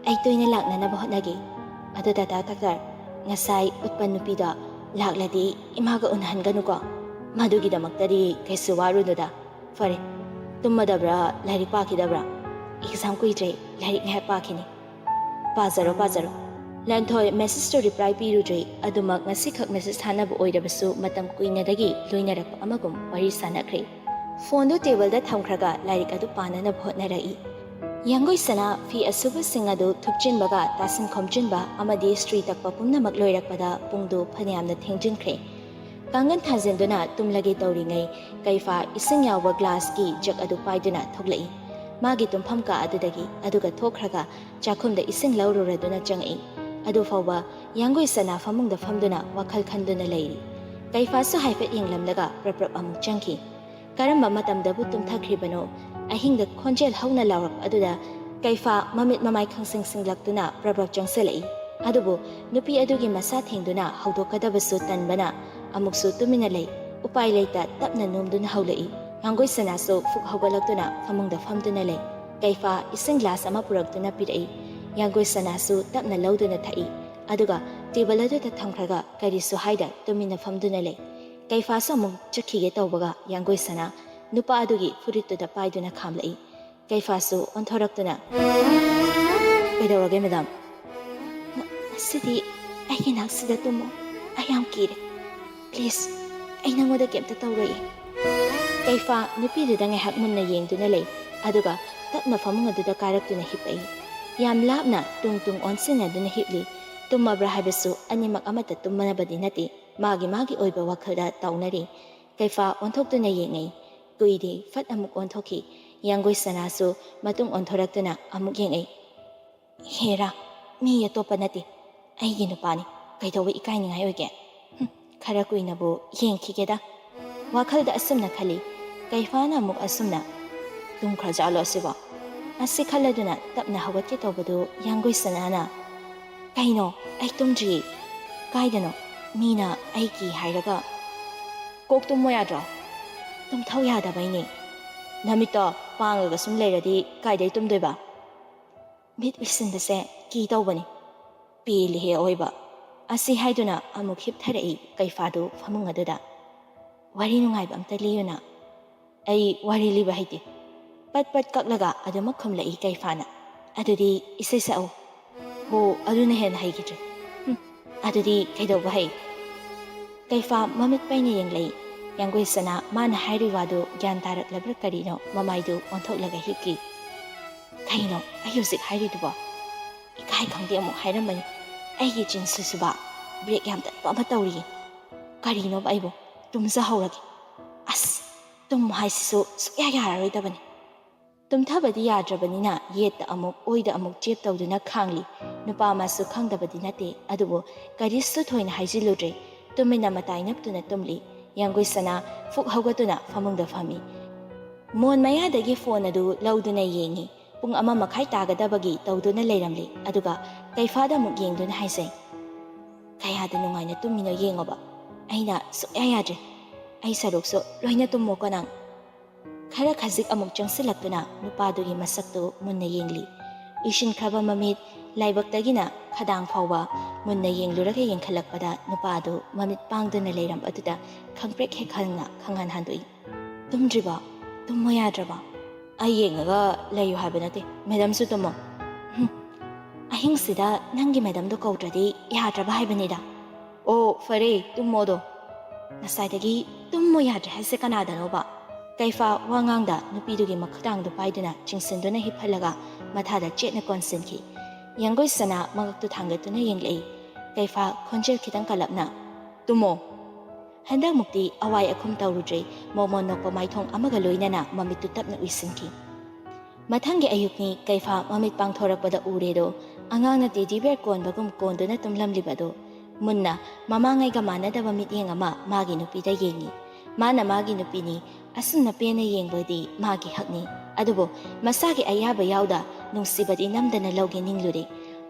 ꯑꯩ ꯇꯣꯏꯅ ꯂꯥꯛꯅꯅꯕ ꯍꯣꯠꯅꯒꯦ꯫ ꯑꯗꯨ ꯗꯗꯥ ꯗꯥꯛꯇꯔ, ꯉꯁꯥꯏ ꯎꯠꯄ ꯅꯨꯄꯤꯗꯣ ꯂꯥꯛꯂꯗꯤ ꯏꯃꯥꯒ ꯎꯅꯍꯟꯒꯅꯨꯀꯣ꯫ ꯃꯗꯨꯒꯤꯗꯃꯛꯇꯗꯤ ꯀꯩꯁꯨ ꯋꯥꯔꯨꯅꯨꯗ꯫ ꯐꯔꯦ, ꯇꯨꯝꯃꯗꯕ꯭ꯔꯥ, ꯂꯥꯏꯔꯤꯛ ꯄꯥꯈꯤꯗꯕ꯭ꯔꯥ? ꯑꯦꯛꯖꯥꯝ ꯀꯨꯏꯗ꯭ꯔꯦ, ꯂꯥꯏꯔꯤꯛ ꯉꯥꯏꯍꯥꯛ ꯄꯥꯈꯤꯅꯤ꯫" "ꯄꯥꯖꯔꯣ, ꯄꯥꯖꯔꯣ꯫" ꯂꯟꯊꯣꯏ ꯃꯦꯁꯦꯖꯇꯨ ꯔꯤꯄ꯭ꯂꯥꯏ ꯄꯤꯔꯨꯗ꯭ꯔꯦ꯫ ꯑꯗꯨꯃꯛ ꯉꯁꯤꯈꯛ ꯃꯦꯁꯦꯖ ꯊꯥꯅꯕ ꯑꯣꯏꯔꯕꯁꯨ ꯃꯇꯝ ꯀꯨꯏꯅꯗꯒꯤ ꯂꯣꯏꯅꯔꯛꯄ ꯑꯃꯒꯨꯝ ꯋꯥꯔꯤ ꯁꯥꯟꯅꯈ꯭ꯔꯦ꯫ ꯐꯣꯟꯗꯨ ꯇꯦꯕꯜꯗ ꯊꯝꯈ꯭ꯔꯒ ꯂꯥꯏꯔꯤꯛ ꯑꯗꯨ ꯄꯥꯅꯅꯕ ꯍꯣꯠꯅꯔꯛꯏ꯫ ꯌꯥꯡꯒꯣꯏ ꯁꯅꯥ ꯐꯤ ꯑꯁꯨꯕꯁꯤꯡ ꯑꯗꯨ ꯊꯨꯞꯆꯤꯟꯕꯒ ꯇꯥꯁꯤꯟ ꯈꯣꯝꯖꯤꯟꯕ ꯑꯃꯗꯤ ꯏꯁꯇ꯭ꯔꯤ ꯇꯛꯄ ꯄꯨꯝꯅꯃꯛ ꯂꯣꯏꯔꯛꯄꯗ ꯄꯨꯡꯗꯨ ꯐꯅꯌꯥꯝꯅ ꯊꯦꯡꯖꯤꯟꯈ꯭ꯔꯦ꯫ ꯀꯥꯡꯒꯟ ꯊꯥꯖꯤꯟꯗꯨꯅ ꯇꯨꯝꯂꯒꯦ ꯇꯧꯔꯤꯉꯩ ꯀꯩꯐꯥ ꯏꯁꯤꯡ ꯌꯥꯎꯕ ꯒ꯭ꯂꯥꯁꯀꯤ ꯖꯒ ꯑꯗꯨ ꯄꯥꯏꯗꯨꯅ ꯊꯣꯛꯂꯛꯏ꯫ ꯃꯥꯒꯤ ꯇꯨꯝꯐꯝ ꯀꯥ ꯑꯗꯨꯗꯒꯤ꯫ ꯑꯗꯨꯒ ꯊꯣꯛꯈ꯭ꯔꯒ ꯆꯥꯛꯈꯨꯝꯗ ꯏꯁꯤꯡ ꯂꯧꯔꯨꯔꯗꯨꯅ ꯆꯪꯉꯛꯏ꯫ ꯑꯗꯨ ꯐꯥꯎꯕ ꯌꯥꯡꯒꯣꯏ ꯁꯅꯥ ꯐꯃꯨꯡꯗ ꯐꯝꯗꯨꯅ ꯋꯥꯈꯜ ꯈꯟꯗꯨꯅ ꯂꯩꯔꯤ꯫ ꯀꯩꯐꯥꯁꯨ ꯍꯥꯏꯐꯦꯠ ꯌꯦꯡꯂꯝꯂꯒ ꯄ꯭ꯔꯞ ꯄ꯭ꯔꯞ ꯑꯃꯨꯛ ꯆꯪꯈꯤ꯫ ꯀꯔꯝꯕ ꯃꯇꯝꯗꯕꯨ ꯇꯨꯝꯊꯈ꯭ꯔꯤꯕꯅꯣ? ꯑꯍꯤꯡꯗ ꯈꯣꯟꯖꯦꯜ ꯍꯧꯅ ꯂꯥꯎꯔꯛꯄ ꯑꯗꯨꯗ ꯀꯩꯐꯥ ꯃꯃꯤꯠ ꯃꯃꯥꯏ ꯈꯪꯁꯤꯡ ꯁꯤꯡꯂꯛꯇꯨꯅ ꯄ꯭ꯔꯞ ꯄ꯭ꯔꯞ ꯆꯪꯁꯤꯜꯂꯛꯏ꯫ ꯑꯗꯨꯕꯨ ꯅꯨꯄꯤ ꯑꯗꯨꯒꯤ ꯃꯁꯥ ꯊꯦꯡꯗꯨꯅ ꯍꯧꯗꯣꯛꯀꯗꯕꯁꯨ ꯇꯟꯕꯅ ꯑꯃꯨꯛꯁꯨ ꯇꯨꯃꯤꯟꯅ ꯂꯩ꯫ ꯎꯄꯥꯏ ꯂꯩꯇ ꯇꯞꯅ ꯅꯣꯝꯗꯨꯅ ꯍꯧꯂꯛꯏ꯫ ꯌꯥꯡꯒꯣꯏ ꯁꯅꯥꯁꯨ ꯐꯨꯛ ꯍꯧꯒꯠꯂꯛꯇꯨꯅ ꯐꯃꯨꯡꯗ ꯐꯝꯗꯨꯅ ꯂꯩ꯫ ꯀꯩꯐꯥ ꯏꯁꯤꯡ ꯒ꯭ꯂꯥꯁ ꯑꯃ ꯄꯨꯔꯛꯇꯨꯅ ꯄꯤꯔꯛꯏ꯫ ꯌꯥꯡꯒꯣꯏ ꯁꯅꯥꯁꯨ ꯇꯞꯅ ꯂꯧꯗꯨꯅ ꯊꯛꯏ꯫ ꯑꯗꯨꯒ ꯇꯦꯕꯜ ꯑꯗꯨꯗ ꯊꯝꯈ꯭ꯔꯒ ꯀꯔꯤꯁꯨ ꯍꯥꯏꯗ ꯇꯨꯃꯤꯟꯅ ꯐꯝꯗꯨꯅ ꯂꯩ꯫ ꯀꯩꯐꯥꯁꯨ ꯑꯃꯨꯛ ꯆꯠꯈꯤꯒꯦ ꯇꯧꯕꯒ ꯌꯥꯡꯒꯣꯏ ꯁꯅꯥ ꯅꯨꯄꯥ ꯑꯗꯨꯒꯤ ꯐꯨꯔꯤꯠꯇꯨꯗ ꯄꯥꯏꯗꯨꯅ ꯈꯥꯝꯂꯛꯏ꯫ ꯀꯩꯐꯥꯁꯨ ꯑꯣꯟꯊꯣꯔꯛꯇꯨꯅ, "ꯀꯩꯗꯧꯔꯒꯦ, ꯃꯦꯗꯥꯝ?" "ꯉ-, ꯉꯁꯤꯗꯤ ꯑꯩꯒꯤ ꯅꯥꯛꯁꯤꯗ ꯇꯨꯝꯃꯣ꯫ ꯑꯩ ꯌꯥꯝ ꯀꯤꯔꯦ꯫ ꯄ꯭ꯂꯤꯖ, ꯑꯩ ꯅꯉꯣꯟꯗ ꯀꯩꯝꯇ ꯇꯧꯔꯣꯏꯌꯦ꯫" ꯀꯩꯐꯥ ꯅꯨꯄꯤꯗꯨꯗ ꯉꯥꯏꯍꯥꯛ ꯃꯨꯟꯅ ꯌꯦꯡꯗꯨꯅ ꯂꯩ, ꯑꯗꯨꯒ ꯇꯞꯅ ꯐꯃꯨꯡ ꯑꯗꯨꯗ ꯀꯥꯔꯛꯇꯨꯅ ꯍꯤꯞꯄꯛꯏ꯫ ꯌꯥꯝ ꯂꯥꯞꯅ ꯇꯨꯡ ꯇꯨꯡ ꯑꯣꯟꯁꯤꯟꯅꯗꯨꯅ ꯍꯤꯞꯂꯤ꯫ ꯇꯨꯝꯃꯕ꯭ꯔꯥ ꯍꯥꯏꯕꯁꯨ ꯑꯅꯤꯃꯛ ꯑꯃꯠꯇ ꯇꯨꯝꯃꯅꯕꯗꯤ ꯅꯠꯇꯦ꯫ ꯃꯥꯒꯤ ꯃꯥꯒꯤ ꯑꯣꯏꯕ ꯋꯥꯈꯜꯗ ꯇꯥꯎꯅꯔꯤ꯫ ꯀꯩꯐꯥ ꯑꯣꯟꯊꯣꯛꯇꯨꯅ ꯌꯦꯡꯉꯤ꯫ ꯀꯨꯏꯗꯦ, ꯐꯠ ꯑꯃꯨꯛ ꯑꯣꯟꯊꯣꯛꯈꯤ꯫ ꯌꯥꯡꯒꯣꯏ ꯁꯅꯥꯁꯨ ꯃꯇꯨꯡ ꯑꯣꯟꯊꯣꯔꯛꯇꯨꯅ ꯑꯃꯨꯛ ꯌꯦꯡꯉꯛꯏ꯫ "ꯍꯦꯔꯥ, ꯃꯤ ꯑꯇꯣꯞꯄ ꯅꯠꯇꯦ, ꯑꯩꯒꯤ ꯅꯨꯄꯥꯅꯤ꯫ ꯀꯩꯗꯧꯕ ꯏꯀꯥꯏꯅꯤꯡꯉꯥꯏ ꯑꯣꯏꯒꯦ? ꯍꯨꯝ, ꯈꯔ ꯀꯨꯏꯅꯕꯨ ꯌꯦꯡꯈꯤꯒꯦꯗ" ꯋꯥꯈꯜꯗ ꯑꯁꯨꯝꯅ ꯈꯜꯂꯤ꯫ ꯀꯩꯐꯥꯅ ꯑꯃꯨꯛ ꯑꯁꯨꯝꯅ, "ꯇꯨꯝꯈ꯭ꯔꯖꯥꯠꯂꯣ ꯑꯁꯤꯕꯣ?" ꯑꯁꯤ ꯈꯜꯂꯗꯨꯅ ꯇꯞꯅ ꯍꯧꯒꯠꯀꯦ ꯇꯧꯕꯗꯨ ꯌꯥꯡꯒꯣꯏ ꯁꯅꯥꯅ, "ꯀꯩꯅꯣ? ꯑꯩ ꯇꯨꯝꯗ꯭ꯔꯤꯌꯦ꯫ ꯀꯥꯏꯗꯅꯣ? ꯃꯤꯅ ꯑꯩꯒꯤ ꯍꯥꯏꯔꯒ꯫ ꯀꯣꯛ ꯇꯨꯝꯃꯣ ꯌꯥꯗ꯭ꯔꯣ? ꯇꯨꯝꯊꯧ ꯌꯥꯗꯕꯩꯅꯦ꯫ ꯅꯃꯤꯠꯇꯣ ꯄꯥꯡꯉꯒ ꯁꯨꯝ ꯂꯩꯔꯗꯤ ꯀꯥꯏꯗꯩ ꯇꯨꯝꯗꯣꯏꯕ?" ꯃꯤꯠ ꯎꯏꯁꯤꯟꯕꯁꯦ ꯀꯤ ꯇꯧꯕꯅꯤ꯫ "ꯄꯦꯜꯂꯤꯍꯦ ꯑꯑꯣꯏꯕ!" ꯑꯁꯤ ꯍꯥꯏꯗꯨꯅ ꯑꯃꯨꯛ ꯍꯤꯞꯊꯔꯛꯏ ꯀꯩꯐꯥꯗꯨ ꯐꯃꯨꯡ ꯑꯗꯨꯗ꯫ "ꯋꯥꯔꯤ ꯅꯨꯡꯉꯥꯏꯕ ꯑꯝꯇ ꯂꯤꯌꯨꯅ?" "ꯑꯩ ꯋꯥꯔꯤ ꯂꯤꯕ ꯍꯩꯇꯦ꯫" ꯄꯠ ꯄꯠ ꯀꯛꯂꯒ ꯑꯗꯨꯃꯛ ꯈꯨꯝꯂꯛꯏ ꯀꯩꯐꯥꯅ꯫ "ꯑꯗꯨꯗꯤ ꯏꯁꯩ ꯁꯛꯎ꯫" "ꯍꯣ, ꯑꯗꯨꯅ ꯍꯦꯟꯅ ꯍꯩꯈꯤꯗ꯭ꯔꯦ꯫" "ꯍꯨꯝ, ꯑꯗꯨꯗꯤ ꯀꯩꯗꯧꯕ ꯍꯩ?" ꯀꯩꯐꯥ ꯃꯃꯤꯠ ꯄꯩꯅ ꯌꯦꯡꯂꯛꯏ꯫ ꯌꯥꯡꯒꯣꯏ ꯁꯅꯥ ꯃꯥꯅ ꯍꯥꯏꯔꯤ ꯋꯥꯗꯨ ꯒ꯭ꯌꯥꯟ ꯇꯥꯔꯛꯂꯕ꯭ꯔꯥ ꯀꯔꯤꯅꯣ, ꯃꯃꯥꯏꯗꯨ ꯑꯣꯟꯊꯣꯛꯂꯒ ꯍꯤꯞꯈꯤ꯫ "ꯀꯩꯅꯣ ꯑꯩ ꯍꯧꯖꯤꯛ ꯍꯥꯏꯔꯤꯗꯨꯕꯣ? ꯏꯀꯥꯏ ꯈꯪꯗꯦ ꯑꯃꯨꯛ ꯍꯥꯏꯔꯝꯕꯅꯤ꯫ ꯑꯩꯒꯤ ꯆꯤꯟꯁꯤꯁꯨꯕ ꯕ꯭ꯔꯦꯛ ꯌꯥꯝ ꯇꯠꯄ ꯑꯃ ꯇꯧꯔꯤꯌꯦ꯫ ꯀꯔꯤꯅꯣꯕ ꯑꯩꯕꯨ? ꯇꯨꯝꯖꯍꯧꯔꯒꯦ꯫ ꯑꯁ, ꯇꯨꯝ ꯍꯥꯏꯁꯤꯁꯨ ꯁꯨꯛꯌꯥ ꯌꯥꯔꯔꯣꯏꯗꯕꯅꯤ꯫" ꯇꯨꯝꯊꯕꯗꯤ ꯌꯥꯗ꯭ꯔꯕꯅꯤꯅ ꯌꯦꯠꯇ ꯑꯃꯨꯛ ꯑꯣꯏꯗ ꯑꯃꯨꯛ ꯆꯦꯞ ꯇꯧꯗꯨꯅ ꯈꯥꯡꯂꯤ꯫ ꯅꯨꯄꯥ ꯑꯃꯁꯨ ꯈꯪꯗꯕꯗꯤ ꯅꯠꯇꯦ, ꯑꯗꯨꯕꯨ ꯀꯔꯤꯁꯨ ꯊꯣꯏꯅ ꯍꯥꯏꯖꯤꯜꯂꯨꯗ꯭ꯔꯦ꯫ ꯇꯨꯃꯤꯟꯅ ꯃꯇꯥꯏ ꯅꯞꯇꯨꯅ ꯇꯨꯝꯂꯤ꯫ ꯌꯥꯡꯒꯣꯏ ꯁꯅꯥ ꯐꯨꯛ ꯍꯧꯒꯠꯇꯨꯅ ꯐꯃꯨꯡꯗ ꯐꯝꯃꯤ꯫ ꯃꯣꯟ ꯃꯌꯥꯗꯒꯤ ꯐꯣꯟ ꯑꯗꯨ ꯂꯧꯗꯨꯅ ꯌꯦꯡꯉꯤ꯫ ꯄꯨꯡ ꯑꯃ ꯃꯈꯥꯏ ꯇꯥꯒꯗꯕꯒꯤ ꯇꯧꯗꯨꯅ ꯂꯩꯔꯝꯂꯤ꯫ ꯑꯗꯨꯒ ꯀꯩꯐꯥꯗ ꯑꯃꯨꯛ ꯌꯦꯡꯗꯨꯅ ꯍꯥꯏꯖꯩ, "ꯀꯌꯥꯗ ꯅꯨꯡꯉꯥꯏꯅ ꯇꯨꯝꯃꯤꯅꯣ ꯌꯦꯡꯉꯣꯕ꯫ ꯑꯩꯅ ꯁꯨꯛꯌꯥ ꯌꯥꯗ꯭ꯔꯦ꯫ ꯑꯩ ꯁꯔꯨꯛꯁꯨ ꯂꯣꯏꯅ ꯇꯨꯝꯃꯣꯀꯣ ꯅꯪ꯫" ꯈꯔ ꯈꯖꯤꯛ ꯑꯃꯨꯛ ꯆꯪꯁꯤꯜꯂꯛꯇꯨꯅ ꯅꯨꯄꯥꯗꯨꯒꯤ ꯃꯁꯛꯇꯨ ꯃꯨꯟꯅ ꯌꯦꯡꯂꯤ꯫ ꯎꯏꯁꯤꯟꯈ꯭ꯔꯕ ꯃꯃꯤꯠ, ꯂꯥꯏꯕꯛꯇꯒꯤꯅ ꯈꯗꯥꯡ ꯐꯥꯎꯕ ꯃꯨꯟꯅ ꯌꯦꯡꯂꯨꯔꯒ ꯌꯦꯡꯈꯠꯂꯛꯄꯗ ꯅꯨꯄꯥꯗꯨ ꯃꯃꯤꯠ ꯄꯥꯡꯗꯨꯅ ꯂꯩꯔꯝꯕꯗꯨꯗ ꯈꯪꯄ꯭ꯔꯦꯛ ꯍꯦꯛ ꯈꯪꯅ ꯈꯪꯍꯥꯟ ꯍꯥꯟꯗꯣꯛꯏ꯫ "ꯇꯨꯝꯗ꯭ꯔꯤꯕꯣ? ꯇꯨꯝꯃꯣ ꯌꯥꯗ꯭ꯔꯕꯣ?" "ꯑꯩ ꯌꯦꯡꯉꯒ ꯂꯩꯌꯨ ꯍꯥꯏꯕ ꯅꯠꯇꯦ, ꯃꯦꯗꯝꯁꯨ ꯇꯨꯝꯃꯣ꯫" "ꯍꯨꯝ, ꯑꯍꯤꯡꯁꯤꯗ ꯅꯪꯒꯤ ꯃꯦꯗꯝꯗꯣ ꯀꯧꯗ꯭ꯔꯗꯤ ꯌꯥꯗ꯭ꯔꯕ ꯍꯥꯏꯕꯅꯤꯗ꯫" "ꯑꯣ, ꯐꯔꯦ, ꯇꯨꯝꯃꯣꯗꯣ꯫ ꯉꯁꯥꯏꯗꯒꯤ ꯇꯨꯝꯃꯣ ꯌꯥꯗ꯭ꯔꯦ ꯍꯥꯏꯁꯦ ꯀꯅꯥꯗꯅꯣꯕ?" ꯀꯩꯐꯥ ꯋꯥ ꯉꯥꯡꯗ ꯅꯨꯄꯤꯗꯨꯒꯤ ꯃꯈꯨꯗꯥꯡꯗꯨ ꯄꯥꯏꯗꯨꯅ ꯆꯤꯡꯁꯤꯟꯗꯨꯅ ꯍꯤꯞꯍꯜꯂꯒ ꯃꯊꯥꯗ ꯆꯦꯠꯅ ꯀꯣꯟꯁꯤꯟꯈꯤ꯫ ꯌꯥꯡꯒꯣꯏ ꯁꯅꯥ ꯃꯉꯛꯇꯨ ꯊꯥꯡꯒꯠꯇꯨꯅ ꯌꯦꯡꯂꯛꯏ꯫ ꯀꯩꯐꯥ ꯈꯣꯟꯖꯦꯜ ꯈꯤꯇꯪ ꯀꯜꯂꯞꯅ, "ꯇꯨꯝꯃꯣ!" ꯍꯟꯗꯛꯃꯨꯛꯇꯤ ꯑꯋꯥꯏ ꯑꯈꯨꯝ ꯇꯧꯔꯨꯗ꯭ꯔꯦ꯫ ꯃꯣꯃꯣꯟ ꯅꯣꯛꯄ ꯃꯥꯏꯊꯣꯡ ꯑꯃꯒ ꯂꯣꯏꯅꯅ ꯃꯃꯤꯠꯇꯨ ꯇꯞꯅ ꯎꯏꯁꯤꯟꯈꯤ꯫ ꯃꯊꯪꯒꯤ ꯑꯌꯨꯛꯅꯤ꯫ ꯀꯩꯐꯥ ꯃꯃꯤꯠ ꯄꯥꯡꯊꯣꯔꯛꯄꯗ ꯎꯔꯦꯗꯣ, ꯑꯉꯥꯡꯅ ꯇꯦꯗꯤ ꯕꯤꯌꯔ ꯀꯣꯟꯕꯒꯨꯝ ꯀꯣꯟꯗꯨꯅ ꯇꯨꯝꯂꯝꯂꯤꯕꯗꯣ꯫ ꯃꯨꯟꯅ ꯃꯃꯥꯡꯉꯩꯒ ꯃꯥꯟꯅꯗꯕ ꯃꯤꯠꯌꯦꯡ ꯑꯃ ꯃꯥꯒꯤ ꯅꯨꯄꯤꯗ ꯌꯦꯡꯉꯤ꯫ ꯃꯥꯅ ꯃꯥꯒꯤ ꯅꯨꯄꯤꯅꯤ, ꯑꯁꯨꯝꯅ ꯄꯦꯟꯅ ꯌꯦꯡꯕꯗꯤ ꯃꯥꯒꯤ ꯍꯛꯅꯤ꯫ ꯑꯗꯨꯕꯨ ꯃꯁꯥꯒꯤ ꯑꯌꯥꯕ ꯌꯥꯎꯗ ꯅꯨꯡꯁꯤꯕꯗꯤ ꯅꯝꯗꯅ ꯂꯧꯒꯦ ꯅꯤꯡꯂꯨꯔꯦ꯫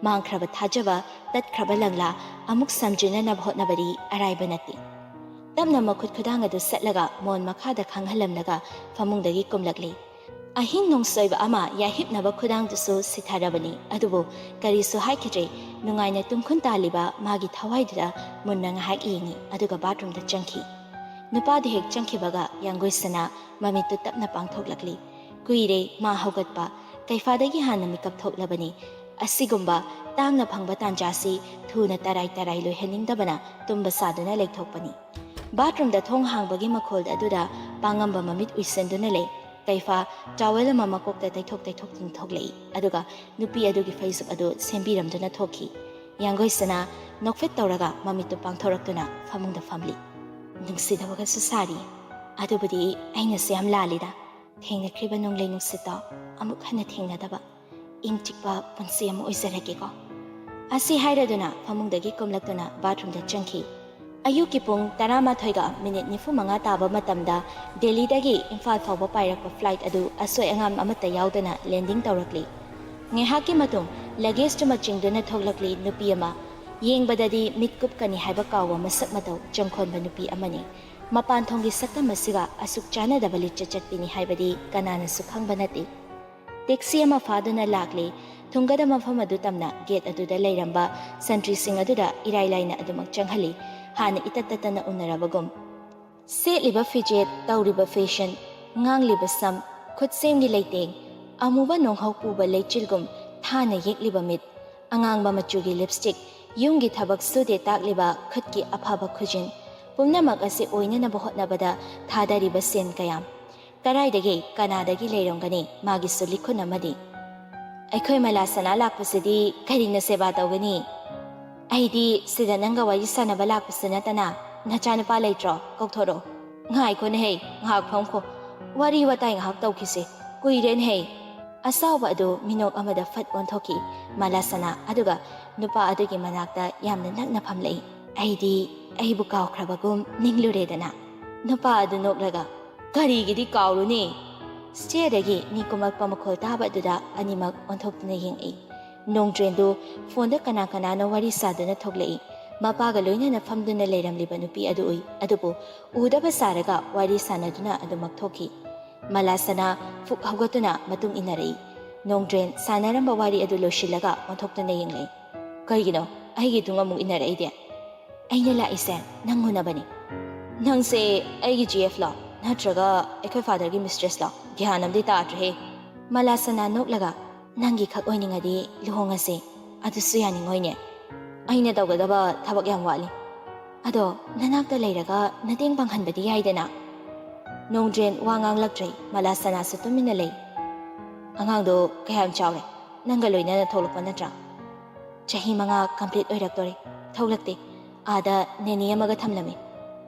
ꯃꯥꯡꯈ꯭ꯔꯕ ꯊꯥꯖꯕ, ꯇꯠꯈ꯭ꯔꯕ ꯂꯪꯂꯥ ꯑꯃꯨꯛ ꯁꯝꯖꯤꯟꯅꯅꯕ ꯍꯣꯠꯅꯕꯗꯤ ꯑꯔꯥꯏꯕ ꯅꯠꯇꯦ꯫ ꯇꯞꯅ ꯃꯈꯨꯠ ꯈꯨꯗꯥꯡ ꯑꯗꯨ ꯁꯠꯂꯒ ꯃꯣꯟ ꯃꯈꯥꯗ ꯈꯥꯡꯍꯜꯂꯝꯂꯒ ꯐꯃꯨꯡꯗꯒꯤ ꯀꯨꯝꯂꯛꯂꯤ꯫ ꯑꯍꯤꯡ ꯅꯣꯡꯁꯣꯏꯕ ꯑꯃ ꯌꯥꯍꯤꯞꯅꯕ ꯈꯨꯗꯥꯡꯗꯨꯁꯨ ꯁꯤꯊꯔꯕꯅꯤ꯫ ꯑꯗꯨꯕꯨ ꯀꯔꯤꯁꯨ ꯍꯥꯏꯈꯤꯗ꯭ꯔꯦ꯫ ꯅꯨꯡꯉꯥꯏꯅ ꯇꯨꯝꯈꯨꯟ ꯇꯥꯜꯂꯤꯕ ꯃꯥꯒꯤ ꯊꯋꯥꯏꯗꯨꯗ ꯃꯨꯟꯅ ꯉꯥꯏꯍꯥꯛ ꯌꯦꯡꯉꯤ, ꯑꯗꯨꯒ ꯕꯥꯠꯔꯨꯝꯗ ꯆꯪꯈꯤ꯫ ꯅꯨꯄꯥꯗꯨ ꯍꯦꯛ ꯆꯪꯈꯤꯕꯒ ꯌꯥꯡꯒꯣꯏꯁꯅꯥ ꯃꯃꯤꯠꯇꯨ ꯇꯞꯅ ꯄꯥꯡꯊꯣꯛꯂꯛꯂꯤ꯫ ꯀꯨꯏꯔꯦ ꯃꯥ ꯍꯧꯒꯠꯄ, ꯀꯩꯐꯥꯗꯒꯤ ꯍꯥꯟꯅ ꯃꯤꯀꯞ ꯊꯣꯛꯂꯕꯅꯤ꯫ ꯑꯁꯤꯒꯨꯝꯕ ꯇꯥꯡꯅ ꯐꯪꯕ ꯇꯥꯟꯖꯥꯁꯤ ꯊꯨꯅ ꯇꯔꯥꯏ ꯇꯔꯥꯏ ꯂꯣꯏꯍꯟꯅꯤꯡꯗꯕꯅ ꯇꯨꯝꯕ ꯁꯥꯗꯨꯅ ꯂꯩꯊꯣꯛꯄꯅꯤ꯫ ꯕꯥꯠꯔꯨꯝꯗ ꯊꯣꯡ ꯍꯥꯡꯕꯒꯤ ꯃꯈꯣꯜ ꯑꯗꯨꯗ ꯄꯥꯡꯉꯝꯕ ꯃꯃꯤꯠ ꯎꯏꯁꯤꯟꯗꯨꯅ ꯂꯩ꯫ ꯀꯩꯐꯥ ꯇꯥꯋꯦꯜ ꯑꯃ ꯃꯀꯣꯛꯇ ꯇꯩꯊꯣꯛ ꯇꯩꯊꯣꯛꯇꯨꯅ ꯊꯣꯛꯂꯛꯏ, ꯑꯗꯨꯒ ꯅꯨꯄꯤ ꯑꯗꯨꯒꯤ ꯐꯩꯖꯨꯞ ꯑꯗꯨ ꯁꯦꯝꯕꯤꯔꯝꯗꯨꯅ ꯊꯣꯛꯈꯤ꯫ ꯌꯥꯡꯒꯣꯏꯁꯅꯥ ꯅꯣꯛꯐꯦꯠ ꯇꯧꯔꯒ ꯃꯃꯤꯠꯇꯨ ꯄꯥꯡꯊꯣꯔꯛꯇꯨꯅ ꯐꯃꯨꯡꯗ ꯐꯝꯂꯤ꯫ "ꯅꯨꯡꯁꯤꯗꯕꯒꯁꯨ ꯁꯥꯔꯤ꯫ ꯑꯗꯨꯕꯨꯗꯤ ꯑꯩꯅꯁꯨ ꯌꯥꯝ ꯂꯥꯜꯂꯤꯗ꯫ ꯊꯦꯡꯅꯈ꯭ꯔꯤꯕ ꯅꯣꯡꯂꯩ ꯅꯨꯡꯁꯤꯠꯇꯣ ꯑꯃꯨꯛ ꯍꯟꯅ ꯊꯦꯡꯅꯗꯕ ꯏꯪ ꯆꯤꯛꯄ ꯄꯨꯟꯁꯤ ꯑꯃ ꯑꯣꯏꯖꯔꯒꯦꯀꯣ?" ꯑꯁꯤ ꯍꯥꯏꯔꯗꯨꯅ ꯐꯃꯨꯡꯗꯒꯤ ꯀꯨꯝꯂꯛꯇꯨꯅ ꯕꯥꯠꯔꯨꯝꯗ ꯆꯪꯈꯤ꯫ ꯑꯌꯨꯛꯀꯤ ꯄꯨꯡ ꯇꯔꯥꯃꯥꯊꯣꯏꯒ ꯃꯤꯅꯤꯠ ꯅꯤꯐꯨ ꯃꯉꯥ ꯇꯥꯕ ꯃꯇꯝꯗ ꯗꯦꯜꯂꯤꯗꯒꯤ ꯏꯝꯐꯥꯜ ꯐꯥꯎꯕ ꯄꯥꯏꯔꯛꯄ ꯐ꯭ꯂꯥꯏꯠ ꯑꯗꯨ ꯑꯁꯣꯏ ꯑꯉꯥꯝ ꯑꯃꯠꯇ ꯌꯥꯎꯗꯅ ꯂꯦꯟꯗꯤꯡ ꯇꯧꯔꯛꯂꯤ꯫ ꯉꯥꯏꯍꯥꯛꯀꯤ ꯃꯇꯨꯡ ꯂꯒꯦꯖꯇꯨꯃ ꯆꯤꯡꯗꯨꯅ ꯊꯣꯛꯂꯛꯂꯤ ꯅꯨꯄꯤ ꯑꯃ꯫ ꯌꯦꯡꯕꯗꯗꯤ ꯃꯤꯠ ꯀꯨꯞꯀꯅꯤ ꯍꯥꯏꯕ ꯀꯥꯎꯕ ꯃꯁꯛ ꯃꯇꯧ ꯆꯪꯈꯣꯟꯕ ꯅꯨꯄꯤ ꯑꯃꯅꯤ꯫ ꯃꯄꯥꯟ ꯊꯣꯡꯒꯤ ꯁꯛꯇꯝ ꯑꯁꯤꯒ ꯑꯁꯨꯛ ꯆꯥꯟꯅꯗꯕ ꯂꯤꯆꯠ ꯆꯠꯄꯤꯅꯤ ꯍꯥꯏꯕꯗꯤ ꯀꯅꯥꯅꯁꯨ ꯈꯪꯕ ꯅꯠꯇꯦ꯫ ꯇꯦꯛꯁꯤ ꯑꯃ ꯐꯥꯗꯨꯅ ꯂꯥꯛꯂꯤ꯫ ꯊꯨꯡꯒꯗꯕ ꯃꯐꯝ ꯑꯗꯨ ꯇꯝꯅ ꯒꯦꯠ ꯑꯗꯨꯗ ꯂꯩꯔꯝꯕ ꯁꯟꯇ꯭ꯔꯤꯁꯤꯡ ꯑꯗꯨꯗ ꯏꯔꯥꯏ ꯂꯥꯏꯅ ꯑꯗꯨꯃꯛ ꯆꯪꯍꯜꯂꯤ, ꯍꯥꯟꯅ ꯏꯇꯠ ꯇꯠꯇꯅ ꯎꯅꯔꯕꯒꯨꯝ꯫ ꯁꯦꯠꯂꯤꯕ ꯐꯤꯖꯦꯠ, ꯇꯧꯔꯤꯕ ꯐꯦꯁꯟ, ꯉꯥꯡꯂꯤꯕ ꯁꯝ, ꯈꯨꯠꯁꯦꯝꯒꯤ ꯂꯩꯇꯦꯡ, ꯑꯃꯨꯕ ꯅꯣꯡꯍꯧ ꯄꯨꯕ ꯂꯩꯆꯤꯜꯒꯨꯝ ꯊꯥꯅ ꯌꯦꯛꯂꯤꯕ ꯃꯤꯠ, ꯑꯉꯥꯡꯕ ꯃꯆꯨꯒꯤ ꯂꯤꯞꯁꯇꯤꯛ, ꯌꯨꯝꯒꯤ ꯊꯕꯛ ꯁꯨꯗꯦ ꯇꯥꯛꯂꯤꯕ ꯈꯨꯠꯀꯤ ꯑꯐꯕ ꯈꯨꯖꯤꯟ, ꯄꯨꯝꯅꯃꯛ ꯑꯁꯤ ꯑꯣꯏꯅꯅꯕ ꯍꯣꯠꯅꯕꯗ ꯊꯥꯗꯔꯤꯕ ꯁꯦꯟ ꯀꯌꯥꯝ꯫ ꯀꯗꯥꯏꯗꯒꯤ, ꯀꯅꯥꯗꯒꯤ ꯂꯩꯔꯝꯒꯅꯤ ꯃꯥꯒꯤꯁꯨ ꯂꯤꯈꯨꯟ ꯑꯃꯗꯤ? "ꯑꯩꯈꯣꯏ ꯃꯂꯥꯁꯅꯥ ꯂꯥꯛꯄꯁꯤꯗꯤ ꯀꯔꯤꯅ ꯁꯦꯕꯥ ꯇꯧꯒꯅꯤ? ꯑꯩꯗꯤ ꯁꯤꯗ ꯅꯪꯒ ꯋꯥꯔꯤ ꯁꯥꯟꯅꯕ ꯂꯥꯛꯄꯁꯤ ꯅꯠꯇꯅ ꯅꯆꯥꯅꯨꯄꯥ ꯂꯩꯇ꯭ꯔꯣ? ꯀꯧꯊꯣꯔꯛꯑꯣ꯫ ꯉꯥꯏꯈꯣꯅꯦꯍꯦ, ꯉꯥꯏꯍꯥꯛ ꯐꯝꯈꯣ꯫ ꯋꯥꯔꯤ ꯋꯥꯇꯥꯏ ꯉꯥꯏꯍꯥꯛ ꯇꯧꯈꯤꯁꯦ꯫ ꯀꯨꯏꯔꯦꯅꯦꯍꯦ꯫" ꯑꯁꯥꯎꯕ ꯑꯗꯨ ꯃꯤꯅꯣꯛ ꯑꯃꯗ ꯐꯠ ꯑꯣꯟꯊꯣꯛꯈꯤ ꯃꯂꯥꯁꯅꯥ, ꯑꯗꯨꯒ ꯅꯨꯄꯥ ꯑꯗꯨꯒꯤ ꯃꯅꯥꯛꯇ ꯌꯥꯝꯅ ꯅꯛꯅ ꯐꯝꯂꯛꯏ꯫ "ꯑꯩꯗꯤ ꯑꯩꯕꯨ ꯀꯥꯎꯈ꯭ꯔꯕꯒꯨꯝ ꯅꯤꯡꯂꯨꯔꯦꯗꯅ꯫" ꯅꯨꯄꯥ ꯑꯗꯨ ꯅꯣꯛꯂꯒ, "ꯀꯔꯤꯒꯤꯗꯤ ꯀꯥꯎꯔꯨꯅꯤ?" ꯁ꯭ꯇꯦꯌꯔꯗꯒꯤ ꯃꯤ ꯀꯨꯝꯃꯛꯄ ꯃꯈꯣꯜ ꯇꯥꯕ ꯑꯗꯨꯗ ꯑꯅꯤꯃꯛ ꯑꯣꯟꯊꯣꯛꯇꯨꯅ ꯌꯦꯡꯉꯛꯏ꯫ ꯅꯣꯡꯗ꯭ꯔꯦꯟꯗꯨ ꯐꯣꯟꯗ ꯀꯅꯥ ꯀꯅꯥꯅꯣ ꯋꯥꯔꯤ ꯁꯥꯗꯨꯅ ꯊꯣꯛꯂꯛꯏ꯫ ꯃꯄꯥꯒ ꯂꯣꯏꯅꯅ ꯐꯝꯗꯨꯅ ꯂꯩꯔꯝꯂꯤꯕ ꯅꯨꯄꯤ ꯑꯗꯨ ꯎꯏ, ꯑꯗꯨꯕꯨ ꯎꯗꯕ ꯁꯥꯔꯒ ꯋꯥꯔꯤ ꯁꯥꯟꯅꯗꯨꯅ ꯑꯗꯨꯃꯛ ꯊꯣꯛꯈꯤ꯫ ꯃꯂꯥꯁꯅꯥ ꯐꯨꯛ ꯍꯧꯒꯠꯇꯨꯅ ꯃꯇꯨꯡ ꯏꯟꯅꯔꯛꯏ꯫ ꯅꯣꯡꯗ꯭ꯔꯦꯟ ꯁꯥꯟꯅꯔꯝꯕ ꯋꯥꯔꯤ ꯑꯗꯨ ꯂꯣꯏꯁꯤꯜꯂꯒ ꯑꯣꯟꯊꯣꯛꯇꯨꯅ ꯌꯦꯡꯂꯛꯏ꯫ "ꯀꯩꯒꯤꯅꯣ ꯑꯩꯒꯤ ꯇꯨꯡ ꯑꯃꯨꯛ ꯏꯟꯅꯔꯛꯏꯗꯤ?" "ꯑꯩꯅ ꯂꯥꯛꯏꯁꯦ ꯅꯪ ꯎꯅꯕꯅꯤ꯫" "ꯅꯪꯁꯦ ꯑꯩꯒꯤ ꯖꯤ ꯑꯦꯐ ꯂꯣ? ꯅꯠꯇ꯭ꯔꯒ ꯑꯩꯈꯣꯏ ꯐꯥꯗꯔꯒꯤ ꯃꯤꯁꯇ꯭ꯔꯦꯁ ꯂꯣ? ꯒ꯭ꯌꯥꯟ ꯑꯃꯗꯤ ꯇꯥꯗ꯭ꯔꯦꯍꯦ꯫" ꯃꯂꯥꯁꯅꯥ ꯅꯣꯛꯂꯒ, "ꯅꯪꯒꯤ ꯈꯛ ꯑꯣꯏꯅꯤꯡꯉꯗꯤ ꯂꯨꯍꯣꯡꯉꯁꯦ꯫ ꯑꯗꯨꯁꯨ ꯌꯥꯅꯤꯡꯉꯣꯏꯅꯦ꯫ ꯑꯩꯅ ꯇꯧꯒꯗꯕ ꯊꯕꯛ ꯌꯥꯝ ꯋꯥꯠꯂꯤ꯫ ꯑꯗꯣ ꯅꯅꯥꯛꯇ ꯂꯩꯔꯒ ꯅꯇꯦꯡ ꯄꯥꯡꯍꯟꯕꯗꯤ ꯌꯥꯏꯗꯅ꯫" ꯅꯣꯡꯗ꯭ꯔꯦꯟ ꯋꯥ ꯉꯥꯡꯂꯛꯇ꯭ꯔꯦ꯫ ꯃꯂꯥꯁꯅꯥꯁꯨ ꯇꯨꯃꯤꯟꯅ ꯂꯩ꯫ "ꯑꯉꯥꯡꯗꯣ ꯀꯌꯥꯝ ꯆꯥꯎꯔꯦ? ꯅꯪꯒ ꯂꯣꯏꯅꯅ ꯊꯣꯛꯂꯛꯄ ꯅꯠꯇ꯭ꯔꯥ?" "ꯆꯍꯤ ꯃꯉꯥ ꯀꯝꯄ꯭ꯂꯤꯠ ꯑꯣꯏꯔꯛꯇꯣꯔꯦ꯫ ꯊꯣꯛꯂꯛꯇꯦ꯫ ꯑꯥꯗ ꯅꯦꯅꯦ ꯑꯃꯒ ꯊꯝꯂꯝꯃꯤ꯫"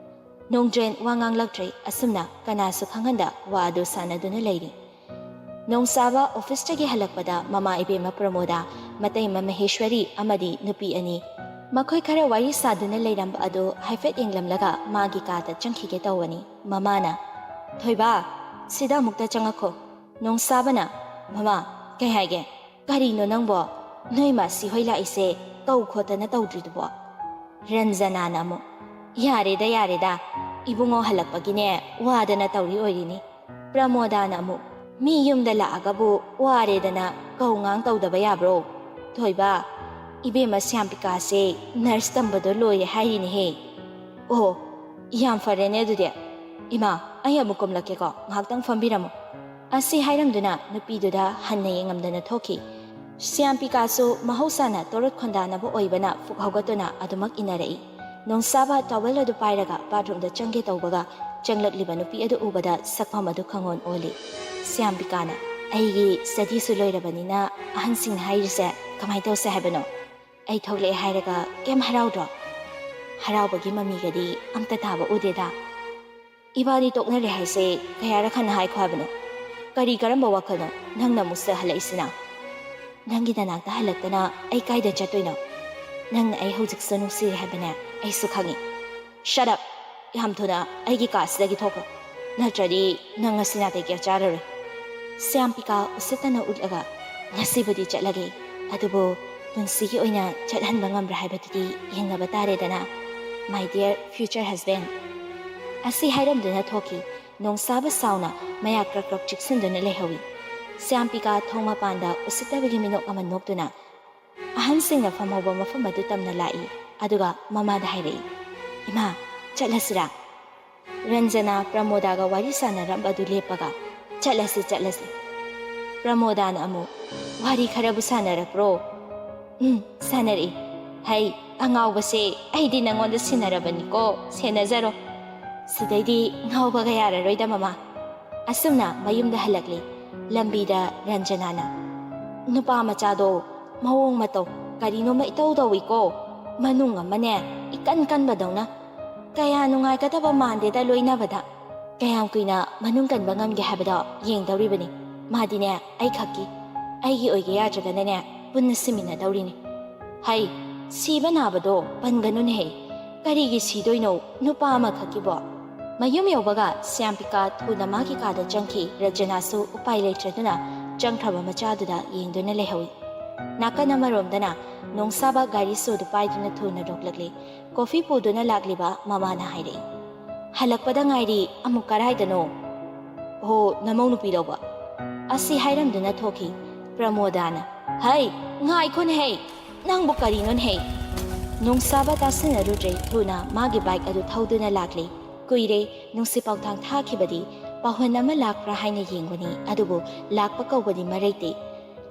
ꯅꯣꯡꯗ꯭ꯔꯦꯟ ꯋꯥ ꯉꯥꯡꯂꯛꯇ꯭ꯔꯦ꯫ ꯑꯁꯨꯝꯅ ꯀꯅꯥꯁꯨ ꯈꯪꯍꯟꯗ ꯋꯥ ꯑꯗꯨ ꯁꯥꯟꯅꯗꯨꯅ ꯂꯩꯔꯤ꯫ ꯅꯣꯡꯁꯥꯕ ꯑꯣꯐꯤꯁꯇꯒꯤ ꯍꯜꯂꯛꯄꯗ ꯃꯃꯥ ꯏꯕꯦꯝꯃ ꯄ꯭ꯔꯃꯣꯗꯥ, ꯃꯇꯩꯃ ꯃꯍꯦꯁ꯭ꯋꯔꯤ ꯑꯃꯗꯤ ꯅꯨꯄꯤ ꯑꯅꯤ, ꯃꯈꯣꯏ ꯈꯔ ꯋꯥꯔꯤ ꯁꯥꯗꯨꯅ ꯂꯩꯔꯝꯕ ꯑꯗꯨ ꯍꯥꯏꯐꯦꯠ ꯌꯦꯡꯂꯝꯂꯒ ꯃꯥꯒꯤ ꯀꯥꯗ ꯆꯪꯈꯤꯒꯦ ꯇꯧꯕꯅꯤ꯫ ꯃꯃꯥꯅ, "ꯊꯣꯏꯕ, ꯁꯤꯗ ꯑꯃꯨꯛꯇ ꯆꯪꯉꯛꯈꯣ꯫" ꯅꯣꯡꯁꯥꯕꯅ, "ꯃꯃꯥ, ꯀꯩ ꯍꯥꯏꯒꯦ? ꯀꯔꯤꯅꯣ ꯅꯪꯕꯣ? ꯅꯣꯏ ꯃꯥꯁꯤ ꯍꯣꯏ ꯂꯥꯛꯏꯁꯦ ꯀꯧ ꯈꯣꯠꯇꯅ ꯇꯧꯗ꯭ꯔꯤꯗꯨꯕꯣ?" ꯔꯟꯖꯅꯥꯅ ꯑꯃꯨꯛ, "ꯌꯥꯔꯦꯗ, ꯌꯥꯔꯦꯗ, ꯏꯕꯨꯡꯉꯣ ꯍꯜꯂꯛꯄꯒꯤꯅꯦ ꯋꯥꯗꯅ ꯇꯧꯔꯤ ꯑꯣꯏꯔꯤꯅꯤ꯫" ꯄ꯭ꯔꯃꯣꯗꯥꯅ ꯑꯃꯨꯛ, "ꯃꯤ ꯌꯨꯝꯗ ꯂꯥꯛꯑꯒꯕꯨ ꯋꯥꯔꯦꯗꯅ ꯀꯧ ꯉꯥꯡ ꯇꯧꯗꯕ ꯌꯥꯕ꯭ꯔꯣ? ꯊꯣꯏꯕ, ꯏꯕꯦꯝꯃ ꯁ꯭ꯌꯥꯝꯄꯤꯀꯥꯁꯦ ꯅꯔꯁ ꯇꯝꯕꯗꯣ ꯂꯣꯏꯔꯦ ꯍꯥꯏꯔꯤꯅꯦꯍꯦ꯫" "ꯑꯣ, ꯌꯥꯝ ꯐꯔꯦꯅꯦ ꯑꯗꯨꯗꯤ꯫ ꯏꯃꯥ, ꯑꯩ ꯑꯃꯨꯛ ꯀꯨꯝꯂꯛꯀꯦꯀꯣ, ꯉꯥꯏꯍꯥꯛꯇꯪ ꯐꯝꯕꯤꯔꯝꯃꯨ꯫" ꯑꯁꯤ ꯍꯥꯏꯔꯝꯗꯨꯅ ꯅꯨꯄꯤꯗꯨꯗ ꯍꯟꯅ ꯌꯦꯡꯉꯝꯗꯅ ꯊꯣꯛꯈꯤ꯫ ꯁ꯭ꯌꯥꯝꯄꯤꯀꯥꯁꯨ ꯃꯍꯧꯁꯥꯅ ꯇꯣꯔꯠ ꯈꯣꯟꯗꯥꯅꯕ ꯑꯣꯏꯕꯅ ꯐꯨꯛ ꯍꯧꯒꯠꯇꯨꯅ ꯑꯗꯨꯃꯛ ꯏꯟꯅꯔꯛꯏ꯫ ꯅꯣꯡꯁꯥꯕ ꯇꯥꯋꯦꯜ ꯑꯗꯨ ꯄꯥꯏꯔꯒ ꯕꯥꯊꯔꯨꯝꯗ ꯆꯪꯒꯦ ꯇꯧꯕꯒ ꯆꯪꯂꯛꯂꯤꯕ ꯅꯨꯄꯤ ꯑꯗꯨ ꯎꯕꯗ ꯁꯛꯐꯝ ꯑꯗꯨ ꯈꯪꯑꯣꯟ ꯑꯣꯜꯂꯤ꯫ ꯁ꯭ꯌꯥꯝꯄꯤꯀꯥꯅ, ꯑꯩꯒꯤ ꯁꯇꯗꯤꯁꯨ ꯂꯣꯏꯔꯕꯅꯤꯅ ꯑꯍꯟꯁꯤꯡꯅ ꯍꯥꯏꯔꯤꯁꯦ ꯀꯃꯥꯏꯅ ꯇꯧꯁꯦ ꯍꯥꯏꯕꯅꯣ? ꯑꯩ ꯊꯣꯛꯂꯛꯑꯦ ꯍꯥꯏꯔꯒ ꯀꯩꯝ ꯍꯔꯥꯎꯗ꯭ꯔꯣ? ꯍꯔꯥꯎꯕꯒꯤ ꯃꯃꯤꯒꯗꯤ ꯑꯝꯇ ꯇꯥꯕ ꯎꯗꯦꯗ꯫ ꯏꯕꯥꯅꯤ ꯇꯣꯛꯅꯔꯦ ꯍꯥꯏꯁꯦ ꯀꯌꯥꯔꯛ ꯍꯟꯅ ꯍꯥꯏꯈꯣ ꯍꯥꯏꯕꯅꯣ? ꯀꯔꯤ ꯀꯔꯝꯕ ꯋꯥꯈꯜꯅꯣ ꯅꯪꯅ ꯑꯃꯨꯛ ꯁꯤꯗ ꯍꯜꯂꯛꯏꯁꯤꯅ? ꯅꯪꯒꯤ ꯅꯅꯥꯛꯇ ꯍꯜꯂꯛꯇꯅ ꯑꯩ ꯀꯥꯏꯗ ꯆꯠꯇꯣꯏꯅꯣ? ꯅꯪꯅ ꯑꯩ ꯍꯧꯖꯤꯛꯁꯨ ꯅꯨꯡꯁꯤꯔꯦ ꯍꯥꯏꯕꯅꯦ ꯑꯩꯁꯨ ꯈꯪꯉꯤ꯫ Shut up! ꯌꯥꯝ ꯊꯨꯅ ꯑꯩꯒꯤ ꯀꯥꯁꯤꯗꯒꯤ ꯊꯣꯛꯈ꯭ꯔꯣ, ꯅꯠꯇ꯭ꯔꯗꯤ ꯅꯪ ꯉꯁꯤ ꯅꯥꯇꯩ ꯀꯌꯥ ꯆꯥꯔꯔꯣꯏ꯫ ꯁ꯭ꯌꯥꯝꯄꯤꯀꯥ ꯎꯁꯤꯠꯇꯅ ꯎꯠꯂꯒ, "ꯉꯁꯤꯕꯨꯗꯤ ꯆꯠꯂꯒꯦ, ꯑꯗꯨꯕꯨ ꯄꯨꯟꯁꯤꯒꯤ ꯑꯣꯏꯅ ꯆꯠꯍꯟꯕ ꯉꯝꯕ꯭ꯔꯥ ꯍꯥꯏꯕꯗꯨꯗꯤ ꯌꯦꯡꯅꯕ ꯇꯥꯔꯦꯗꯅ, my dear future husband꯫" ꯑꯁꯤ ꯍꯥꯏꯔꯝꯗꯨꯅ ꯊꯣꯛꯈꯤ꯫ ꯅꯣꯡꯁꯥꯕ ꯁꯥꯎꯅ ꯃꯌꯥ ꯀ꯭ꯔꯛ ꯀ꯭ꯔꯛ ꯆꯤꯛꯁꯤꯟꯗꯨꯅ ꯂꯩꯍꯧꯏ꯫ ꯁ꯭ꯌꯥꯝꯄꯤꯀꯥ ꯊꯣꯡ ꯃꯄꯥꯟꯗ ꯎꯁꯤꯠꯇꯕꯒꯤ ꯃꯤꯅꯣꯛ ꯑꯃ ꯅꯣꯛꯇꯨꯅ ꯑꯍꯟꯁꯤꯡꯅ ꯐꯝꯍꯧꯕ ꯃꯐꯝ ꯑꯗꯨ ꯇꯝꯅ ꯂꯥꯛꯏ꯫ ꯑꯗꯨꯒ ꯃꯃꯥꯗ ꯍꯥꯏꯔꯛꯏ, "ꯏꯃꯥ, ꯆꯠꯂꯁꯤꯔꯥ?" ꯔꯟꯖꯅꯥ ꯄ꯭ꯔꯃꯣꯗꯥꯒ ꯋꯥꯔꯤ ꯁꯥꯟꯅꯔꯝꯕ ꯑꯗꯨ ꯂꯦꯞꯄꯒ, "ꯆꯠꯂꯁꯤ, ꯆꯠꯂꯁꯤ꯫" ꯄ꯭ꯔꯃꯣꯗꯥꯅ ꯑꯃꯨꯛ, "ꯋꯥꯔꯤ ꯈꯔꯕꯨ ꯁꯥꯟꯅꯔꯛꯄ꯭ꯔꯣ?" "ꯎꯝ, ꯁꯥꯟꯅꯔꯛꯏ꯫ ꯍꯩ, ꯑꯉꯥꯎꯕꯁꯦ, ꯑꯩꯗꯤ ꯅꯪꯉꯣꯟꯗ ꯁꯤꯟꯅꯔꯕꯅꯤꯀꯣ, ꯁꯦꯟꯅꯖꯔꯣ꯫ ꯁꯤꯗꯩꯗꯤ ꯉꯥꯎꯕꯒ ꯌꯥꯔꯔꯣꯏꯗ, ꯃꯃꯥ꯫" ꯑꯁꯨꯝꯅ ꯃꯌꯨꯝꯗ ꯍꯜꯂꯛꯂꯤ꯫ ꯂꯝꯕꯤꯗ ꯔꯟꯖꯅꯥꯅ, "ꯅꯨꯄꯥ ꯃꯆꯥꯗꯣ ꯃꯑꯣꯡ ꯃꯇꯧ ꯀꯔꯤꯅꯣꯃ ꯏꯇꯧ ꯇꯧꯏꯀꯣ꯫ ꯃꯅꯨꯡ ꯑꯃꯅꯦ ꯏꯀꯟ ꯀꯟꯕꯗꯧꯅ꯫ ꯀꯌꯥ ꯅꯨꯡꯉꯥꯏꯒꯗꯕ ꯃꯥꯟꯗꯦꯗ ꯂꯣꯏꯅꯕꯗ꯫ ꯀꯌꯥꯝ ꯀꯨꯏꯅ ꯃꯅꯨꯡ ꯀꯟꯕ ꯉꯝꯒꯦ ꯍꯥꯏꯕꯗꯣ ꯌꯦꯡꯗꯧꯔꯤꯕꯅꯤ꯫ ꯃꯥꯗꯤꯅꯦ ꯑꯩꯈꯛꯀꯤ, ꯑꯩꯒꯤ ꯑꯣꯏꯒꯦ ꯌꯥꯗ꯭ꯔꯒꯅꯅꯦ ꯄꯨꯟꯅ ꯁꯤꯃꯤꯟꯅꯗꯧꯔꯤꯅꯤ꯫" "ꯍꯩ, ꯁꯤꯕ ꯅꯥꯕꯗꯣ ꯄꯟꯒꯅꯨꯅꯦꯍꯦ꯫ ꯀꯔꯤꯒꯤ ꯁꯤꯗꯣꯏꯅꯣ ꯅꯨꯄꯥ ꯑꯃꯈꯛꯀꯤꯕꯣ?" ꯃꯌꯨꯝ ꯌꯧꯕꯒ ꯁ꯭ꯌꯥꯝꯄꯤꯀꯥ ꯊꯨꯅ ꯃꯥꯒꯤ ꯀꯥꯗ ꯆꯪꯈꯤ꯫ ꯔꯖꯅꯥꯁꯨ ꯎꯄꯥꯏ ꯂꯩꯇ꯭ꯔꯗꯨꯅ ꯆꯪꯈ꯭ꯔꯕ ꯃꯆꯥꯗꯨꯗ ꯌꯦꯡꯗꯨꯅ ꯂꯩꯍꯧꯏ꯫ ꯅꯥꯀꯟ ꯑꯃꯔꯣꯝꯗꯅ ꯅꯣꯡꯁꯥꯕ ꯒꯥꯔꯤ ꯁꯣꯗꯨ ꯄꯥꯏꯗꯨꯅ ꯊꯨꯅ ꯔꯣꯛꯂꯛꯂꯤ꯫ ꯀꯣꯐꯤ ꯄꯨꯗꯨꯅ ꯂꯥꯛꯂꯤꯕ ꯃꯃꯥꯅ ꯍꯥꯏꯔꯛꯏ, "ꯍꯜꯂꯛꯄꯗ ꯉꯥꯏꯔꯤ, ꯑꯃꯨꯛ ꯀꯔꯥꯏꯗꯅꯣ?" "ꯍꯣ, ꯅꯃꯧ ꯅꯨꯄꯤ ꯂꯧꯕ꯫" ꯑꯁꯤ ꯍꯥꯏꯔꯝꯗꯨꯅ ꯊꯣꯛꯈꯤ꯫ ꯄ꯭ꯔꯃꯣꯗꯥꯅ, "ꯍꯩ, ꯉꯥꯏꯈꯣꯅꯦꯍꯩ, ꯅꯪꯕꯨ ꯀꯔꯤꯅꯣꯅꯦꯍꯩ?" ꯅꯣꯡꯁꯥꯕ ꯇꯥꯁꯤꯟꯅꯔꯨꯗ꯭ꯔꯦ, ꯊꯨꯅ ꯃꯥꯒꯤ ꯕꯥꯏꯛ ꯑꯗꯨ ꯊꯧꯗꯨꯅ ꯂꯥꯛꯂꯤ꯫ ꯀꯨꯏꯔꯦ ꯅꯨꯡꯁꯤ ꯄꯥꯎꯊꯥꯡ ꯊꯥꯈꯤꯕꯗꯤ꯫ ꯄꯥꯎꯍꯟ ꯑꯃ ꯂꯥꯛꯄ꯭ꯔꯥ ꯍꯥꯏꯅ ꯌꯦꯡꯕꯅꯤ, ꯑꯗꯨꯕꯨ ꯂꯥꯛꯄ ꯀꯧꯕꯗꯤ ꯃꯔꯩꯇꯦ꯫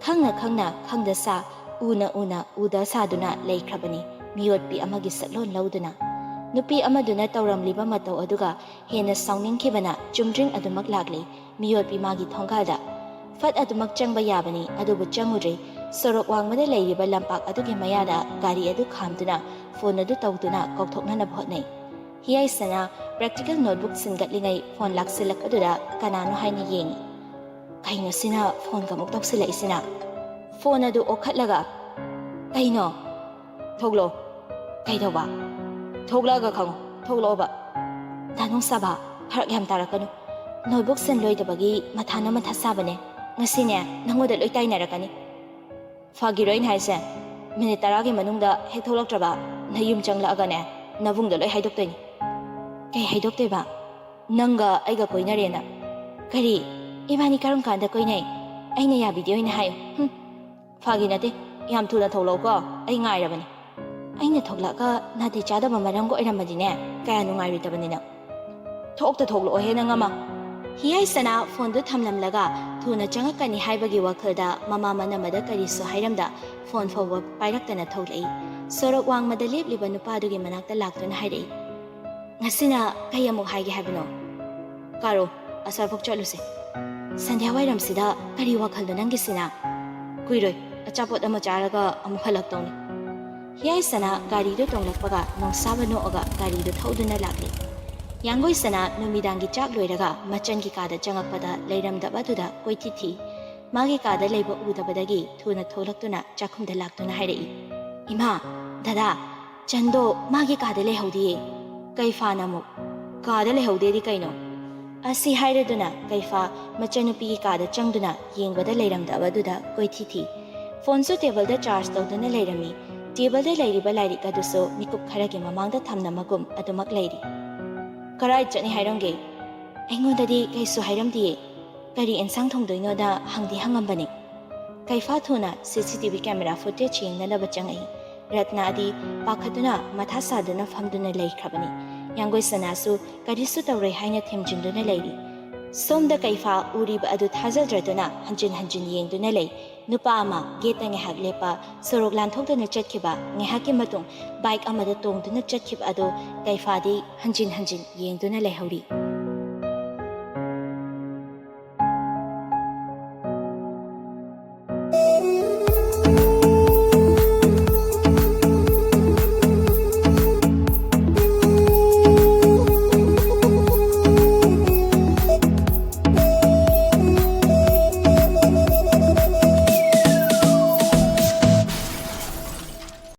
ꯈꯪꯅ ꯈꯪꯅ ꯈꯪꯗ ꯁꯥ, ꯎꯅ ꯎꯅ ꯎꯗ ꯁꯥꯗꯨꯅ ꯂꯩꯈ꯭ꯔꯕꯅꯤ, ꯃꯤꯑꯣꯠꯄꯤ ꯑꯃꯒꯤ ꯁꯛꯂꯣꯟ ꯂꯧꯗꯨꯅ꯫ ꯅꯨꯄꯤ ꯑꯃꯗꯨꯅ ꯇꯧꯔꯝꯂꯤꯕ ꯃꯇꯧ ꯑꯗꯨꯒ ꯍꯦꯟꯅ ꯁꯥꯎꯅꯤꯡꯈꯤꯕꯅ ꯆꯨꯝꯗ꯭ꯔꯤꯡ ꯑꯗꯨꯃꯛ ꯂꯥꯛꯂꯤ꯫ ꯃꯤꯑꯣꯠꯄꯤ ꯃꯥꯒꯤ ꯊꯣꯡꯒꯥꯜꯗ, ꯐꯠ ꯑꯗꯨꯃꯛ ꯆꯪꯕ ꯌꯥꯕꯅꯤ, ꯑꯗꯨꯕꯨ ꯆꯪꯉꯨꯗ꯭ꯔꯦ꯫ ꯁꯣꯔꯣꯛ ꯋꯥꯡꯃꯗ ꯂꯩꯔꯤꯕ ꯂꯝꯄꯥꯛ ꯑꯗꯨꯒꯤ ꯃꯌꯥꯗ ꯒꯥꯔꯤ ꯑꯗꯨ ꯈꯥꯝꯗꯨꯅ ꯐꯣꯟ ꯑꯗꯨ ꯇꯧꯗꯨꯅ ꯀꯧꯊꯣꯛꯅꯅꯕ ꯍꯣꯠꯅꯩ꯫ ꯍꯤꯌꯥꯏꯁꯅꯥ ꯄ꯭ꯔꯦꯛꯇꯤꯀꯦꯜ ꯅꯣꯠꯕꯨꯛ ꯁꯤꯟꯒꯠꯂꯤꯉꯩ ꯐꯣꯟ ꯂꯥꯛꯁꯤꯜꯂꯛꯄꯗꯨꯗ ꯀꯅꯥꯅꯣ ꯍꯥꯏꯅ ꯌꯦꯡꯉꯤ꯫ ꯀꯩꯅꯣ ꯁꯤꯅ ꯐꯣꯟꯒ ꯑꯃꯨꯛ ꯇꯧꯁꯤꯜꯂꯛꯏꯁꯤꯅ? ꯐꯣꯟ ꯑꯗꯨ ꯑꯣꯛꯈꯠꯂꯒ, "ꯀꯩꯅꯣ? ꯊꯣꯛꯂꯛꯑꯣ꯫ ꯀꯩꯗꯧꯕ? ꯊꯣꯛꯂꯛꯑꯒ ꯈꯪꯉꯣ꯫ ꯊꯣꯛꯂꯛꯑꯣꯕ꯫" "ꯗꯥ ꯅꯨꯡꯁꯥꯕ, ꯐꯔꯛ ꯌꯥꯝ ꯇꯥꯔꯛꯀꯅꯨ꯫ ꯅꯣꯠꯕꯨꯛ ꯁꯤꯟ ꯂꯣꯏꯗꯕꯒꯤ ꯃꯊꯥꯅ ꯃꯊꯥ ꯁꯥꯕꯅꯦ꯫ ꯉꯁꯤꯅꯦ, ꯅꯪꯉꯣꯟꯗ ꯂꯣꯏ ꯇꯥꯏꯅꯔꯛꯀꯅꯤ꯫" "ꯐꯥꯒꯤꯔꯣ ꯑꯩꯅ ꯍꯥꯏꯁꯦ? ꯃꯤꯅꯤꯠ ꯇꯔꯥꯒꯤ ꯃꯅꯨꯡꯗ ꯍꯦꯛ ꯊꯣꯛꯂꯛꯇ꯭ꯔꯕ, ꯅꯌꯨꯝ ꯆꯪꯂꯛꯑꯒꯅꯦ, ꯅꯕꯨꯡꯗ ꯂꯣꯏ ꯍꯥꯏꯗꯣꯛꯇꯣꯏꯅꯤ꯫" "ꯀꯩ ꯍꯥꯏꯗꯣꯛꯇꯣꯏꯕ?" "ꯅꯪꯒ ꯑꯩꯒ ꯀꯣꯏꯅꯔꯦꯅ꯫" "ꯀꯔꯤ? ꯏꯕꯥꯅꯤ ꯀꯔꯝ ꯀꯥꯟꯗ ꯀꯣꯏꯅꯩ? ꯑꯩꯅ ꯌꯥꯕꯤꯗꯦ ꯑꯣꯏꯅ ꯍꯥꯏꯌꯨ꯫" "ꯍꯨꯝ, ꯐꯥꯒꯤ ꯅꯠꯇꯦ꯫ ꯌꯥꯝ ꯊꯨꯅ ꯊꯣꯛꯂꯛꯎꯀꯣ, ꯑꯩ ꯉꯥꯏꯔꯕꯅꯤ꯫" "ꯑꯩꯅ ꯊꯣꯛꯂꯛꯑꯒ ꯅꯥꯇꯩ ꯆꯥꯗꯕ ꯃꯔꯝꯒ ꯑꯣꯏꯔꯝꯃꯗꯤꯅꯦ, ꯀꯌꯥ ꯅꯨꯡꯉꯥꯏꯔꯣꯏꯗꯕꯅꯤꯅ꯫" "ꯊꯣꯛꯇ ꯊꯣꯛꯂꯛꯑꯣꯍꯦ ꯅꯪ ꯑꯃ꯫" ꯍꯤꯌꯥꯏꯁꯅꯥ ꯐꯣꯟꯗꯨ ꯊꯝꯂꯝꯂꯒ ꯊꯨꯅ ꯆꯪꯉꯛꯀꯅꯤ ꯍꯥꯏꯕꯒꯤ ꯋꯥꯈꯜꯗ ꯃꯃꯥ ꯃꯅꯝꯃꯗ ꯀꯔꯤꯁꯨ ꯍꯥꯏꯔꯝꯗ ꯐꯣꯟ ꯐꯥꯎꯕ ꯄꯥꯏꯔꯛꯇꯅ ꯊꯣꯛꯂꯛꯏ꯫ ꯁꯣꯔꯣꯛ ꯋꯥꯡꯃꯗ ꯂꯦꯞꯂꯤꯕ ꯅꯨꯄꯥꯗꯨꯒꯤ ꯃꯅꯥꯛꯇ ꯂꯥꯛꯇꯨꯅ ꯍꯥꯏꯔꯛꯏ, "ꯉꯁꯤꯅ ꯀꯩ ꯑꯃꯨꯛ ꯍꯥꯏꯒꯦ ꯍꯥꯏꯕꯅꯣ?" "ꯀꯥꯔꯣ, ꯑꯁ꯭ꯋꯥꯏꯐꯥꯎ ꯆꯠꯂꯨꯁꯦ꯫" "ꯁꯟꯙ꯭ꯌꯥ ꯋꯥꯏꯔꯝꯁꯤꯗ ꯀꯔꯤ ꯋꯥꯈꯜꯅꯣ ꯅꯪꯒꯤꯁꯤꯅ?" "ꯀꯨꯏꯔꯣꯏ, ꯑꯆꯥꯄꯣꯠ ꯑꯃ ꯆꯥꯔꯒ ꯑꯃꯨꯛ ꯍꯜꯂꯛꯇꯧꯅꯤ꯫" ꯍꯤꯌꯥꯏꯁꯅꯥ ꯒꯥꯔꯤꯗꯨ ꯇꯣꯡꯂꯛꯄꯒ ꯅꯣꯡꯁꯥꯕ ꯅꯣꯛꯑꯒ ꯒꯥꯔꯤꯗꯨ ꯊꯧꯗꯨꯅ ꯂꯥꯛꯂꯤ꯫ ꯌꯥꯡꯒꯣꯏꯁꯅꯥ ꯅꯨꯃꯤꯗꯥꯡꯒꯤ ꯆꯥꯛ ꯂꯣꯏꯔꯒ ꯃꯆꯟꯒꯤ ꯀꯥꯗ ꯆꯪꯉꯛꯄꯗ ꯂꯩꯔꯝꯗꯕ ꯑꯗꯨꯗ ꯀꯣꯏꯊꯤ ꯊꯤ꯫ ꯃꯥꯒꯤ ꯀꯥꯗ ꯂꯩꯕ ꯎꯗꯕꯗꯒꯤ ꯊꯨꯅ ꯊꯣꯛꯂꯛꯇꯨꯅ ꯆꯥꯛꯈꯨꯝꯗ ꯂꯥꯛꯇꯨꯅ ꯍꯥꯏꯔꯛꯏ, "ꯏꯃꯥ, ꯗꯗꯥ, ꯆꯟꯗꯣ ꯃꯥꯒꯤ ꯀꯥꯗ ꯂꯩꯍꯧꯗꯤꯌꯦ꯫" "ꯀꯩꯐꯥꯅ ꯑꯃꯨꯛ ꯀꯥꯗ ꯂꯩꯍꯧꯗꯦꯗꯤ ꯀꯩꯅꯣ?" ꯑꯁꯤ ꯍꯥꯏꯔꯗꯨꯅ ꯀꯩꯐꯥ ꯃꯆꯟꯅꯨꯄꯤꯒꯤ ꯀꯥꯗ ꯆꯪꯗꯨꯅ ꯌꯦꯡꯕꯗ ꯂꯩꯔꯝꯗꯕ ꯑꯗꯨꯗ ꯀꯣꯏꯊꯤ ꯊꯤ꯫ ꯐꯣꯟꯁꯨ ꯇꯦꯕꯜꯗ ꯆꯥꯔꯖ ꯇꯧꯗꯨꯅ ꯂꯩꯔꯝꯃꯤ꯫ ꯇꯦꯕꯜꯗ ꯂꯩꯔꯤꯕ ꯂꯥꯏꯔꯤꯛ ꯑꯗꯨꯁꯨ ꯃꯤꯀꯨꯞ ꯈꯔꯒꯤ ꯃꯃꯥꯡꯗ ꯊꯝꯅꯃꯒꯨꯝ ꯑꯗꯨꯃꯛ ꯂꯩꯔꯤ꯫ "ꯀꯔꯥꯏ ꯆꯠꯅꯤ ꯍꯥꯏꯔꯝꯒꯦ?" "ꯑꯩꯉꯣꯟꯗꯗꯤ ꯀꯩꯁꯨ ꯍꯥꯏꯔꯝꯗꯤꯌꯦ꯫ ꯀꯔꯤ ꯑꯦꯟꯁꯥꯡ ꯊꯣꯡꯗꯣꯏꯅꯣꯗ ꯍꯪꯗꯤ ꯍꯪꯉꯝꯕꯅꯤ꯫" ꯀꯩꯐꯥ ꯊꯨꯅ C C T V camera footage ꯌꯦꯡꯅꯅꯕ ꯆꯪꯉꯛꯏ꯫ ꯔꯠꯅꯥꯗꯤ ꯄꯥꯈꯠꯇꯨꯅ ꯃꯊꯥ ꯁꯥꯗꯨꯅ ꯐꯝꯗꯨꯅ ꯂꯩꯈ꯭ꯔꯕꯅꯤ꯫ ꯌꯥꯡꯒꯣꯏꯁꯅꯥꯁꯨ ꯀꯔꯤꯁꯨ ꯇꯧꯔꯣꯏ ꯍꯥꯏꯅ ꯊꯦꯝꯖꯤꯟꯗꯨꯅ ꯂꯩꯔꯤ꯫ ꯁꯣꯝꯗ ꯀꯩꯐꯥ ꯎꯔꯤꯕ ꯑꯗꯨ ꯊꯥꯖꯗ꯭ꯔꯗꯨꯅ ꯍꯟꯖꯤꯟ ꯍꯟꯖꯤꯟ ꯌꯦꯡꯗꯨꯅ ꯂꯩ꯫ ꯅꯨꯄꯥ ꯑꯃ ꯒꯦꯠꯇ ꯉꯥꯏꯍꯥꯛ ꯂꯦꯞꯄ, ꯁꯣꯔꯣꯛ ꯂꯥꯟꯊꯣꯛꯇꯨꯅ ꯆꯠꯈꯤꯕ, ꯉꯥꯏꯍꯥꯛꯀꯤ ꯃꯇꯨꯡ ꯕꯥꯏꯛ ꯑꯃꯗ ꯇꯣꯡꯗꯨꯅ ꯆꯠꯈꯤꯕ ꯑꯗꯨ ꯀꯩꯐꯥꯗꯤ ꯍꯟꯖꯤꯟ ꯍꯟꯖꯤꯟ ꯌꯦꯡꯗꯨꯅ ꯂꯩꯍꯧꯔꯤ꯫